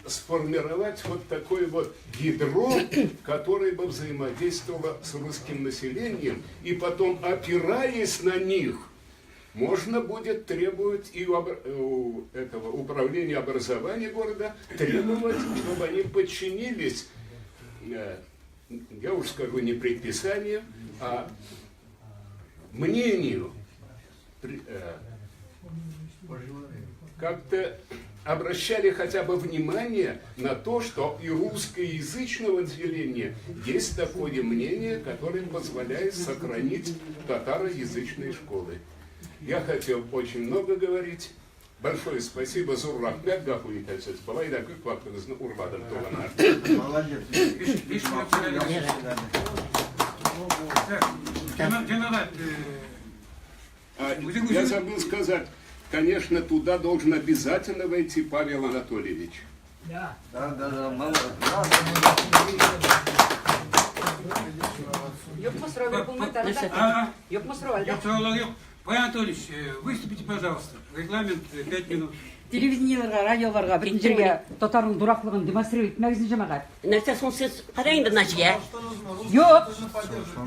сформировать вот такое вот ядро, которое бы взаимодействовало с русским населением, и потом, опираясь на них, можно будет требовать и у этого управления образования города, требовать, чтобы они подчинились, я уж скажу, не предписаниям, а мнению, как-то обращали хотя бы внимание на то, что и русскоязычного населения есть такое мнение, которое позволяет сохранить татароязычные школы. Я хотел очень много говорить. Большое спасибо. Зур рәхмәт, гафу итәсез. Болай да күп вакытыгызны урладым, туганнар. Молодец. Җәмәгать, Я забыл сказать, конечно, туда должен обязательно войти Павел Анатольевич. Да. Да, молодец. Юкмы сорау биреп булмый тагын? Юкмы сорау әллә? Юк, сораулар юк. Павел Анатольевич, выступите, пожалуйста. Регламент 5 минут. Телевидениеләргә, радиоларга, бөтен җиргә татарның дураклыгын демонстрировать итмәгез инде, җәмәгать. Нәрсә соң сез кара инде, Наҗия. Юк.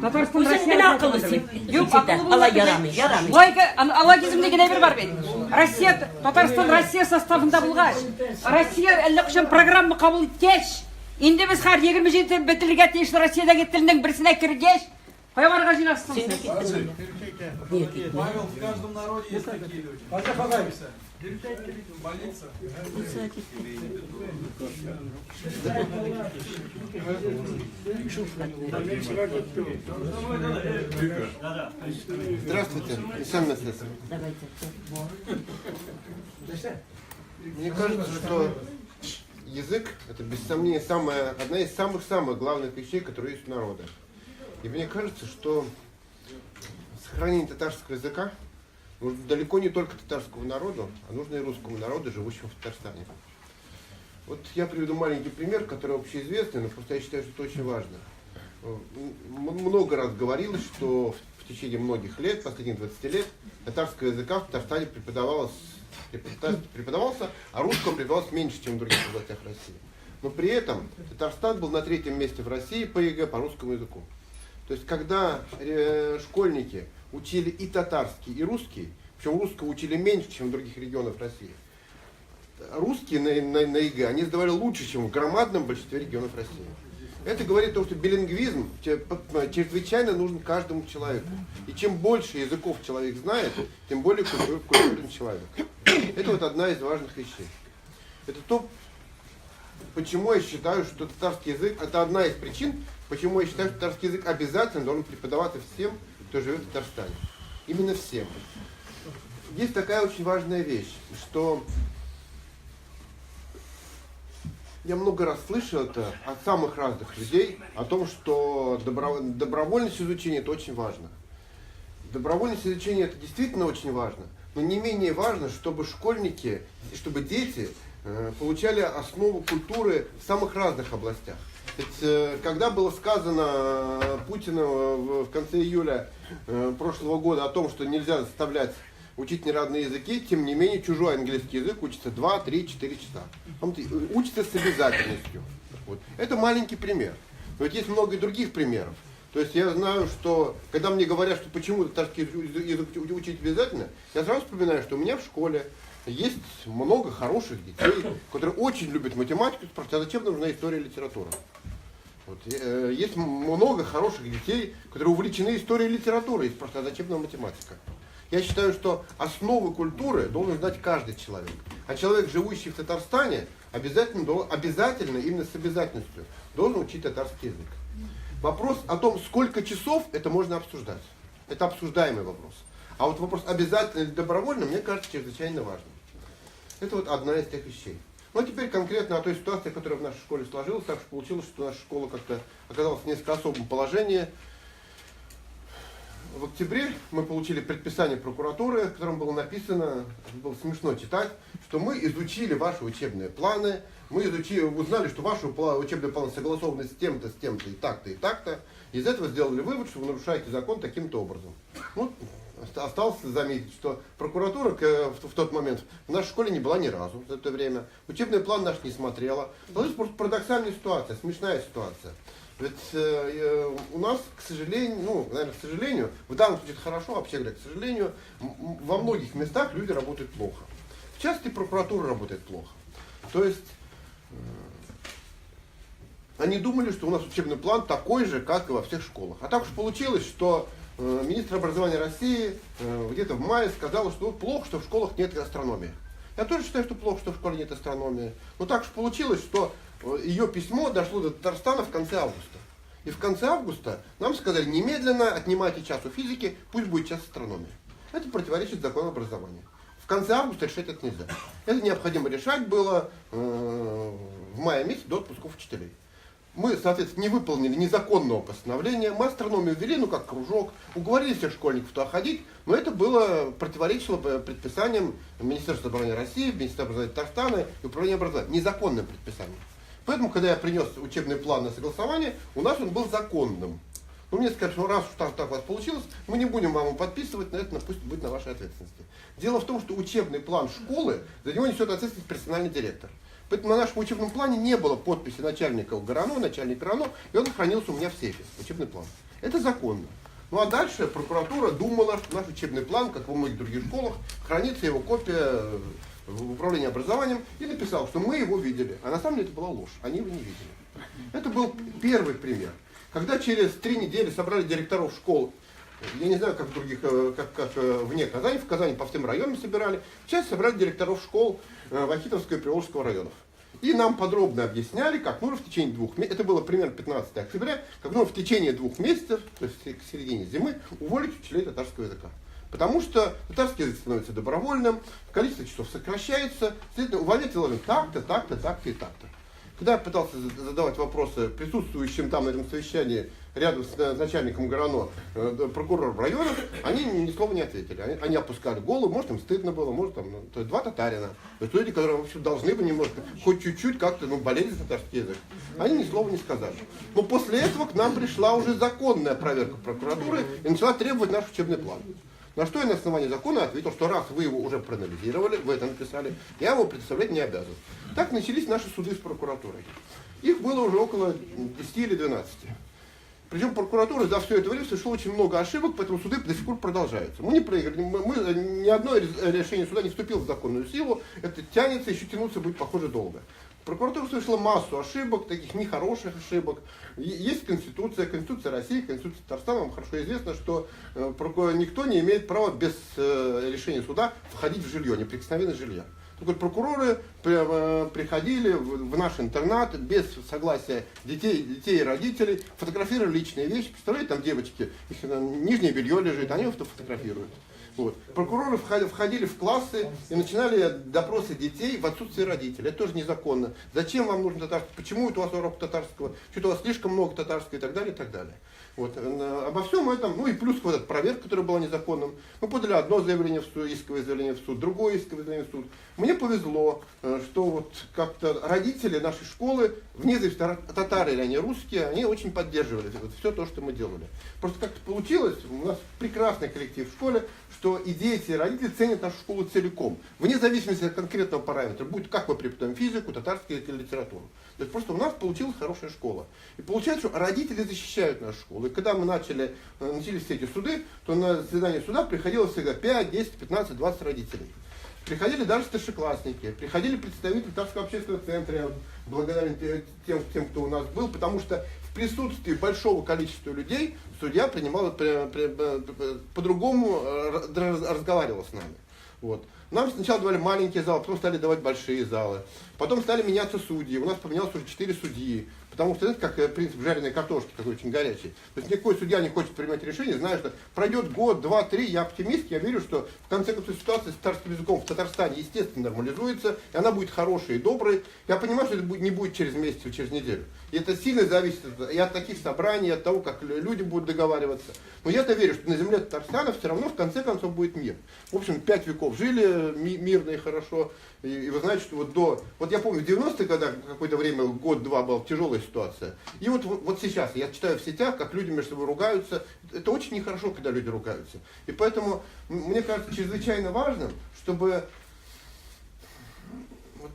Татарстан Үзең Россия генә акыллы син. Юк, акыллы Алай ярамый, ярамый. Логика, логизм дигән әйбер бар бит. Россия, Татарстан Россия составында булгач, Россия әллә кайчан программа кабул иткәч, инде без хәзер 27 тел бетерергә тиеш Россиядәге телнең берсенә кергәч, кая барырга җыенасыз соң сез? Павел, в каждом народе есть такие люди. Больница. Здравствуйте, Исәнмесез. Мне кажется, что язык – это, без сомнения, одна из самых-самых главных вещей, которые есть у народа. И мне кажется, что сохранение татарского языка нужно далеко не только татарскому народу, а нужно и русскому народу, живущему в Татарстане. Вот я приведу маленький пример, который общеизвестный, но просто я считаю, что это очень важно. Много раз говорилось, что в течение многих лет, последних 20 лет, татарского языка в Татарстане преподавался, а русского преподавалось меньше, чем в других областях России. Но при этом Татарстан был на третьем месте в России по ЕГЭ по русскому языку. То есть, когда школьники учили и татарский, и русский, причем русского учили меньше, чем в других регионах России, русские на ЕГЭ они сдавали лучше, чем в громадном большинстве регионов России. Это говорит о том, что билингвизм чрезвычайно нужен каждому человеку. И чем больше языков человек знает, тем более культурный человек. Это вот одна из важных вещей. Это то, почему я считаю, что татарский язык, это одна из причин, почему я считаю, что татарский язык обязательно должен преподаваться всем, кто живет в Татарстане. Именно всем. Есть такая очень важная вещь, что я много раз слышал это от самых разных людей, о том, что добровольность изучения это очень важно. Добровольность изучения это действительно очень важно, но не менее важно, чтобы школьники, чтобы дети получали основу культуры в самых разных областях. Ведь когда было сказано Путину в конце июля прошлого года о том, что нельзя заставлять учить неродные языки, тем не менее чужой английский язык учится 2, 3, 4 часа. Он учится с обязательностью. Вот. Это маленький пример. Но ведь есть много и других примеров. То есть я знаю, что когда мне говорят, что почему татарский язык учить обязательно, я сразу вспоминаю, что у меня в школе есть много хороших детей, которые очень любят математику, спрашивают, а зачем нужна история и литература? Вот, есть много хороших детей, которые увлечены историей и литературой, и спрашивают, а зачем нам математика? Я считаю, что основы культуры должен знать каждый человек. А человек, живущий в Татарстане, обязательно, именно с обязательностью, должен учить татарский язык. Вопрос о том, сколько часов, это можно обсуждать. Это обсуждаемый вопрос. А вот вопрос обязательно или добровольно, мне кажется, чрезвычайно важным. Это вот одна из тех вещей. Ну а теперь конкретно о той ситуации, которая в нашей школе сложилась. Так что получилось, что наша школа как-то оказалась в несколько особом положении. В октябре мы получили предписание прокуратуры, в котором было написано, было смешно читать, что мы изучили ваши учебные планы, мы изучили, узнали, что ваши учебные планы согласованы с тем-то, с тем-то и так-то, и так-то. Из этого сделали вывод, что вы нарушаете закон таким-то образом. Ну, осталось заметить, что прокуратура в тот момент в нашей школе не была ни разу за это время. Учебный план наш не смотрела. Сложилась просто парадоксальная ситуация, смешная ситуация. Ведь у нас, к сожалению, ну, наверное, к сожалению, в данном случае это хорошо, вообще говоря, к сожалению, во многих местах люди работают плохо. В частности, прокуратура работает плохо. То есть, они думали, что у нас учебный план такой же, как и во всех школах. А так уж получилось, что министр образования России где-то в мае сказал, что плохо, что в школах нет астрономии. Я тоже считаю, что плохо, что в школе нет астрономии. Но так уж получилось, что ее письмо дошло до Татарстана в конце августа. И в конце августа нам сказали, немедленно отнимайте час у физики, пусть будет час астрономии. Это противоречит закону образования. В конце августа решать это нельзя. Это необходимо решать было в мае месяце до отпусков учителей. Мы, соответственно, не выполнили незаконного постановления. Мы астрономию ввели, ну как кружок, уговорили всех школьников туда ходить, но это было противоречило предписаниям Министерства образования России, Министерства образования Татарстана и Управления образования. Незаконным предписанием. Поэтому, когда я принес учебный план на согласование, у нас он был законным. Но мне сказали, что раз уж так у вас получилось, мы не будем вам его подписывать, на это пусть будет на вашей ответственности. Дело в том, что учебный план школы, за него несет ответственность персональный директор. Поэтому на нашем учебном плане не было подписи начальника ГРАНО, начальника РАНО, и он хранился у меня в сейфе, учебный план. Это законно. Ну а дальше прокуратура думала, что наш учебный план, как во многих других школах, хранится его копия в управлении образованием, и написал, что мы его видели. А на самом деле это была ложь, они его не видели. Это был первый пример. Когда через 3 недели собрали директоров школ, я не знаю, как в других, как вне Казани, в Казани по всем районам собирали, сейчас собрали директоров школ Вахитовского и Приволжского районов. И нам подробно объясняли, как нужно в течение 2 месяцев, это было примерно 15 октября, как нужно в течение 2 месяцев, то есть к середине зимы, уволить учителей татарского языка. Потому что татарский язык становится добровольным, количество часов сокращается, следовательно, увольнять должны так-то, так-то, так-то и так-то. Когда я пытался задавать вопросы присутствующим там на этом совещании рядом с начальником ГРАНО, прокурором района, они ни слова не ответили. Они опускали голову, может им стыдно было, может там, ну, то есть 2 татарина. То есть люди, которые вообще должны бы немножко, хоть чуть-чуть как-то, ну, болели за татарский язык. Они ни слова не сказали. Но после этого к нам пришла уже законная проверка прокуратуры и начала требовать наш учебный план. На что я на основании закона ответил, что раз вы его уже проанализировали, вы это написали, я его предоставлять не обязан. Так начались наши суды с прокуратурой. Их было уже около 10 или 12. Причем прокуратура за все это время совершила очень много ошибок, поэтому суды до сих пор продолжаются. Мы не проиграли, мы, ни одно решение суда не вступило в законную силу, это тянется, еще тянуться будет, похоже, долго. Прокуратура совершила массу ошибок, таких нехороших ошибок. Есть Конституция, Конституция России, Конституция Татарстана. Вам хорошо известно, что никто не имеет права без решения суда входить в жилье, неприкосновенное жилье. Так вот, прокуроры приходили в наш интернат без согласия детей и родителей, фотографировали личные вещи. Представляете, там девочки, их там нижнее белье лежит, они его фотографируют. Вот. Прокуроры входили в классы и начинали допросы детей в отсутствие родителей. Это тоже незаконно. Зачем вам нужен татарский? Почему это у вас урок татарского? Что-то у вас слишком много татарского и так далее, и так далее. Вот. Обо всем этом, ну и плюс вот эта проверка, которая была незаконным. Мы подали одно заявление в суд, исковое заявление в суд, другое исковое заявление в суд. Мне повезло, что вот как-то родители нашей школы, вне зависимости, татары или они русские, они очень поддерживали вот все то, что мы делали. Просто как-то получилось, у нас прекрасный коллектив в школе, что и дети, и родители ценят нашу школу целиком, вне зависимости от конкретного параметра, будет как мы преподаем физику, татарский язык или литературу. То есть просто у нас получилась хорошая школа. И получается, что родители защищают нашу школу. И когда мы начались все эти суды, то на заседание суда приходило всегда 5, 10, 15, 20 родителей. Приходили даже старшеклассники, приходили представители Татарского общественного центра, я благодарен тем, кто у нас был, потому что в присутствии большого количества людей судья принимал, по-другому разговаривал с нами. Вот. Нам сначала давали маленькие залы, потом стали давать большие залы. Потом стали меняться судьи. У нас поменялось уже 4 судьи. Потому что, знаете, как принцип жареной картошки, такой очень горячий. То есть никакой судья не хочет принимать решение, зная, что пройдет год, два, три, я оптимист, я верю, что в конце концов ситуация с татарским языком в Татарстане, естественно, нормализуется, и она будет хорошей и доброй. Я понимаю, что это не будет через месяц или через неделю. И это сильно зависит и от таких собраний, и от того, как люди будут договариваться. Но я-то верю, что на земле Татарстана все равно в конце концов будет мир. В общем, 5 веков жили мирно и хорошо. И вы знаете, что вот я помню, в 90-х годах какое-то время, год-два была тяжелая ситуация. И вот сейчас я читаю в сетях, как люди между собой ругаются. Это очень нехорошо, когда люди ругаются. И поэтому, мне кажется, чрезвычайно важным, чтобы вот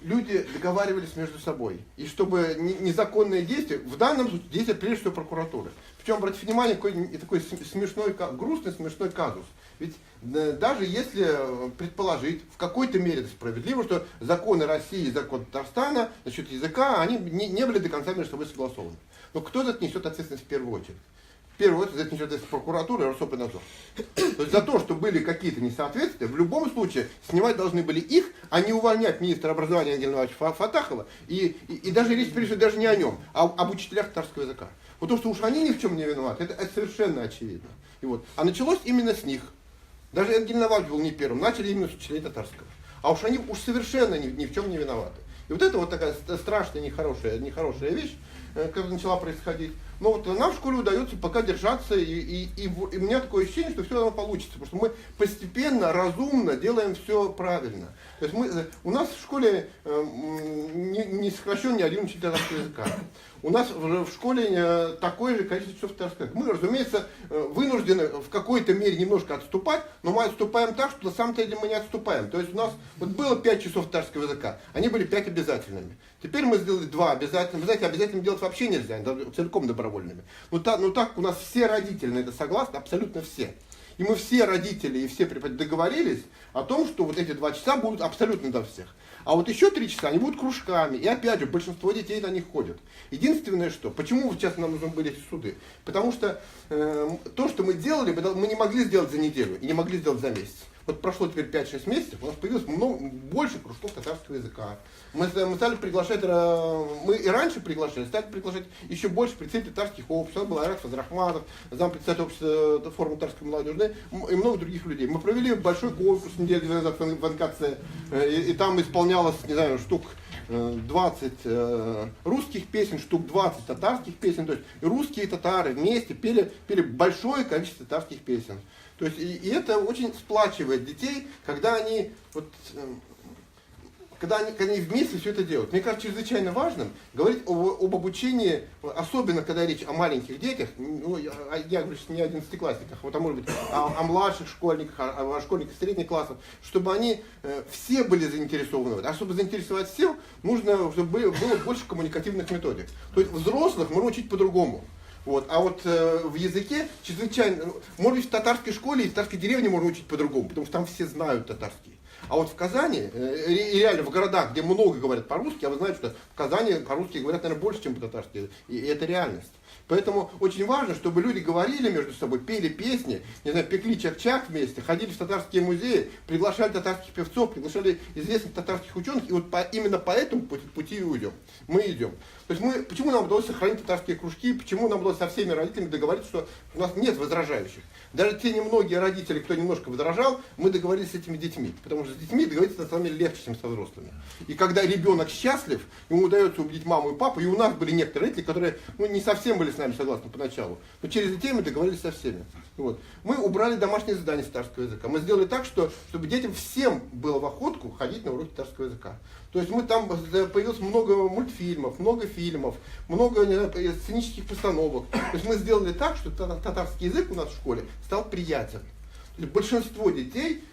люди договаривались между собой. И чтобы незаконные действия, в данном случае действия прежде всего прокуратуры. Причем, обратите внимание, такой смешной, грустный смешной казус. Ведь даже если предположить, в какой-то мере это справедливо, что законы России и закон Татарстана насчет языка, они не были до конца между собой согласованы. Но кто за это несет ответственность в первую очередь? В первую очередь за это несет ответственность прокуратура и Рособрнадзор. То есть за то, что были какие-то несоответствия, в любом случае снимать должны были их, а не увольнять министра образования Ангела Ивановича Фаттахова. И даже речь прежде даже не о нем, а об учителях татарского языка. Вот то, что уж они ни в чем не виноваты, это совершенно очевидно. И вот. А началось именно с них. Даже Энгель Навальный был не первым, начали именно с учителей татарского. А уж они уж совершенно ни в чем не виноваты. И вот это вот такая страшная, нехорошая вещь, которая начала происходить. Но вот нам в школе удается пока держаться, и у меня такое ощущение, что все равно получится, потому что мы постепенно, разумно делаем все правильно. То есть у нас в школе не сокращен ни один учитель татарского языка. У нас в школе такое же количество часов татарского языка. Мы, разумеется, вынуждены в какой-то мере немножко отступать, но мы отступаем так, что на самом деле мы не отступаем. То есть у нас вот было 5 часов татарского языка, они были 5 обязательными. Теперь мы сделали 2 обязательными. Вы знаете, обязательно делать вообще нельзя, они целиком добровольными. Но так у нас все родители на это согласны, абсолютно все. И мы все родители и все преподаватели договорились о том, что вот эти 2 часа будут абсолютно до всех. А вот еще 3 часа они будут кружками. И опять же, большинство детей на них ходят. Единственное, что, почему сейчас нам нужны были эти суды? Потому что то, что мы делали, мы не могли сделать за неделю и не могли сделать за месяц. Вот прошло теперь 5-6 месяцев, у нас появилось много, больше кружков татарского языка. Мы стали приглашать, мы и раньше приглашали, стали приглашать еще больше представителей татарских обществ. У нас был Айрат Фазрахманов, зампредседатель общества форума татарской молодежи и много других людей. Мы провели большой конкурс неделю назад в НКЦ, и там исполнялось, не знаю, штук 20 русских песен, штук 20 татарских песен. То есть русские и татары вместе пели большое количество татарских песен. То есть и это очень сплачивает детей, когда они, вот, когда они вместе все это делают. Мне кажется, чрезвычайно важным говорить об обучении, особенно когда речь о маленьких детях, ну, я говорю сейчас не о 11-классниках, вот, а может быть о младших школьниках, о школьниках средних классов, чтобы они все были заинтересованы в этом. А чтобы заинтересовать всех, нужно, чтобы было больше коммуникативных методик. То есть взрослых можно учить по-другому. Вот. А вот в языке чрезвычайно, может быть, в татарской школе и в татарской деревне можно учить по-другому, потому что там все знают татарский. А вот в Казани, и реально в городах, где много говорят по-русски, а вы знаете, что в Казани по-русски говорят, наверное, больше, чем по-татарски, и это реальность. Поэтому очень важно, чтобы люди говорили между собой, пели песни, не знаю, пекли чак-чак вместе, ходили в татарские музеи, приглашали татарских певцов, приглашали известных татарских ученых, и вот именно по этому пути и уйдем. Мы идем. То есть почему нам удалось сохранить татарские кружки, почему нам удалось со всеми родителями договориться, что у нас нет возражающих. Даже те немногие родители, кто немножко возражал, мы договорились с этими детьми, потому что с детьми договориться на самом деле легче, чем со взрослыми. И когда ребенок счастлив, ему удается убедить маму и папу, и у нас были некоторые родители, которые, ну, не совсем были с нами согласны поначалу, но через детей мы договорились со всеми. Вот. Мы убрали домашние задания с татарского языка. Мы сделали так, чтобы детям всем было в охотку ходить на уроки татарского языка. То есть мы там появилось много мультфильмов, много фильмов, много, не знаю, сценических постановок. То есть мы сделали так, что татарский язык у нас в школе стал приятен. Большинство детей,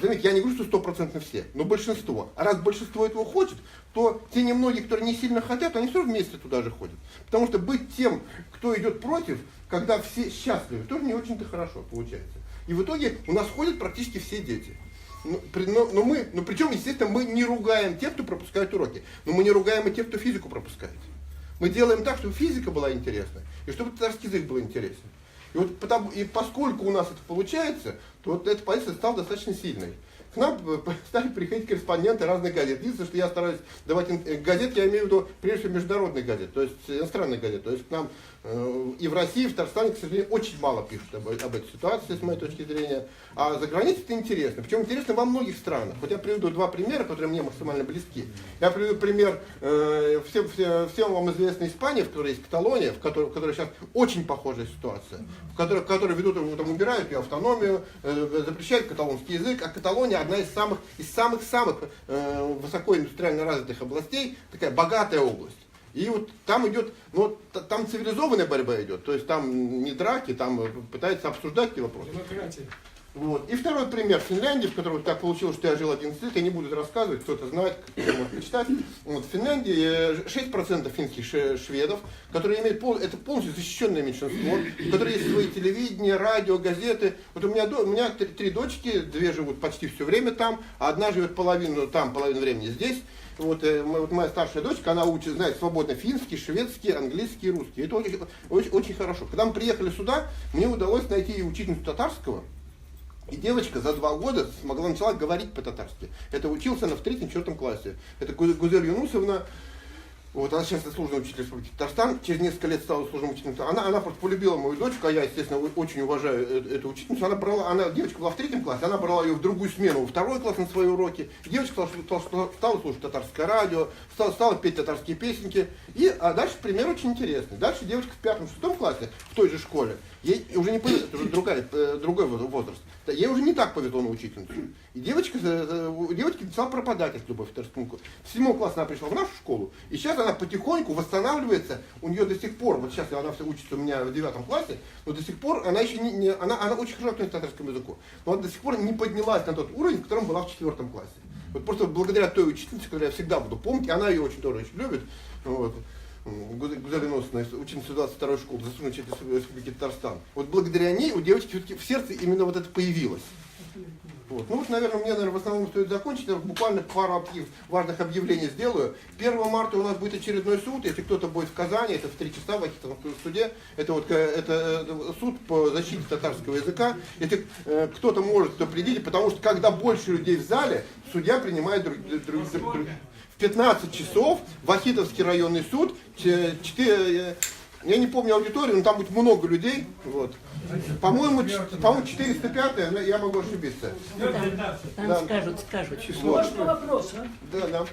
заметьте, я не говорю, что стопроцентно все, но большинство. А раз большинство этого хочет, то те немногие, которые не сильно хотят, они все равно вместе туда же ходят. Потому что быть тем, кто идет против, когда все счастливы, тоже не очень-то хорошо получается. И в итоге у нас ходят практически все дети. Но причем, естественно, мы не ругаем тех, кто пропускает уроки. Но мы не ругаем и тех, кто физику пропускает. Мы делаем так, чтобы физика была интересна, и чтобы татарский язык был интересен. И вот и поскольку у нас это получается, то вот эта позиция стала достаточно сильной. К нам стали приходить корреспонденты разных газет. Единственное, что я стараюсь давать газет, я имею в виду прежде всего международные газеты, то есть иностранные газеты. То есть к нам и в России, и в Татарстане, к сожалению, очень мало пишут об этой ситуации, с моей точки зрения. А за границей это интересно. Причем интересно во многих странах. Вот я приведу два примера, которые мне максимально близки. Я приведу пример всем вам известной Испании, в которой есть Каталония, в которой сейчас очень похожая ситуация, в которой ведут, там, убирают ее автономию, запрещают каталонский язык, а Каталония одна из самых-самых высоко индустриально развитых областей, такая богатая область. И вот там идет, ну, там цивилизованная борьба идет, то есть там не драки, там пытаются обсуждать эти вопросы. Демократия. Вот. И второй пример Финляндии, в котором так получилось, что я жил 11 лет, я не буду это рассказывать, кто-то знает, кто-то может почитать. Вот, в Финляндии 6% финских шведов, которые имеют это полностью защищенное меньшинство, у которых есть свои телевидение, радио, газеты. Вот у меня три дочки, две живут почти все время там, а одна живет половину там, половину времени здесь. Вот, вот моя старшая дочка, она учит, знает свободно финский, шведский, английский, русский. Это очень, очень, очень хорошо. Когда мы приехали сюда, мне удалось найти учительницу татарского. И девочка за 2 года начала говорить по-татарски. Это учился она в 3-4 классе. Это Гузель Юнусовна. Вот, она сейчас заслуженный учитель Республики Татарстан, через несколько лет стала заслуженным учителем. Она просто полюбила мою дочку, а я, естественно, очень уважаю эту учительницу. Девочка была в 3 классе, она брала ее в другую смену, во 2 класс на свои уроки. Девочка стала слушать татарское радио, стала петь татарские песенки. А дальше пример очень интересный. Дальше девочка в 5-6 классе, в той же школе, ей уже не повезло, это уже другой возраст, ей уже не так повезло на учительницу. И у девочки начала пропадать от любовь к татарскому. В 7 классе она пришла в нашу школу, и сейчас она потихоньку восстанавливается, у нее до сих пор, вот сейчас она учится у меня в 9 классе, но до сих пор она еще она очень хорошо относится к татарскому языку, но она до сих пор не поднялась на тот уровень, в котором была в 4 классе. Вот просто благодаря той учительнице, которую я всегда буду помнить, она ее очень тоже очень любит, вот, Гузель Юнусовна, ученица 22-й школы, заслуженный учитель Республики Татарстан. Вот благодаря ней у девочки все-таки в сердце именно вот это появилось. Вот. Ну вот, наверное, мне, в основном стоит закончить. Я буквально пару важных объявлений сделаю. 1 марта у нас будет очередной суд. Если кто-то будет в Казани, это в 3 часа в Вахитовском суде. Это, вот, это суд по защите татарского языка. Если кто-то может, то придите, потому что когда больше людей в зале, судья принимает в 15 часов Вахитовский районный суд. 4, я не помню аудиторию, но там будет много людей. Вот. По-моему, 405, но я могу ошибиться. Там, да. Скажут. Вот. Можно вопрос, а? Да, да.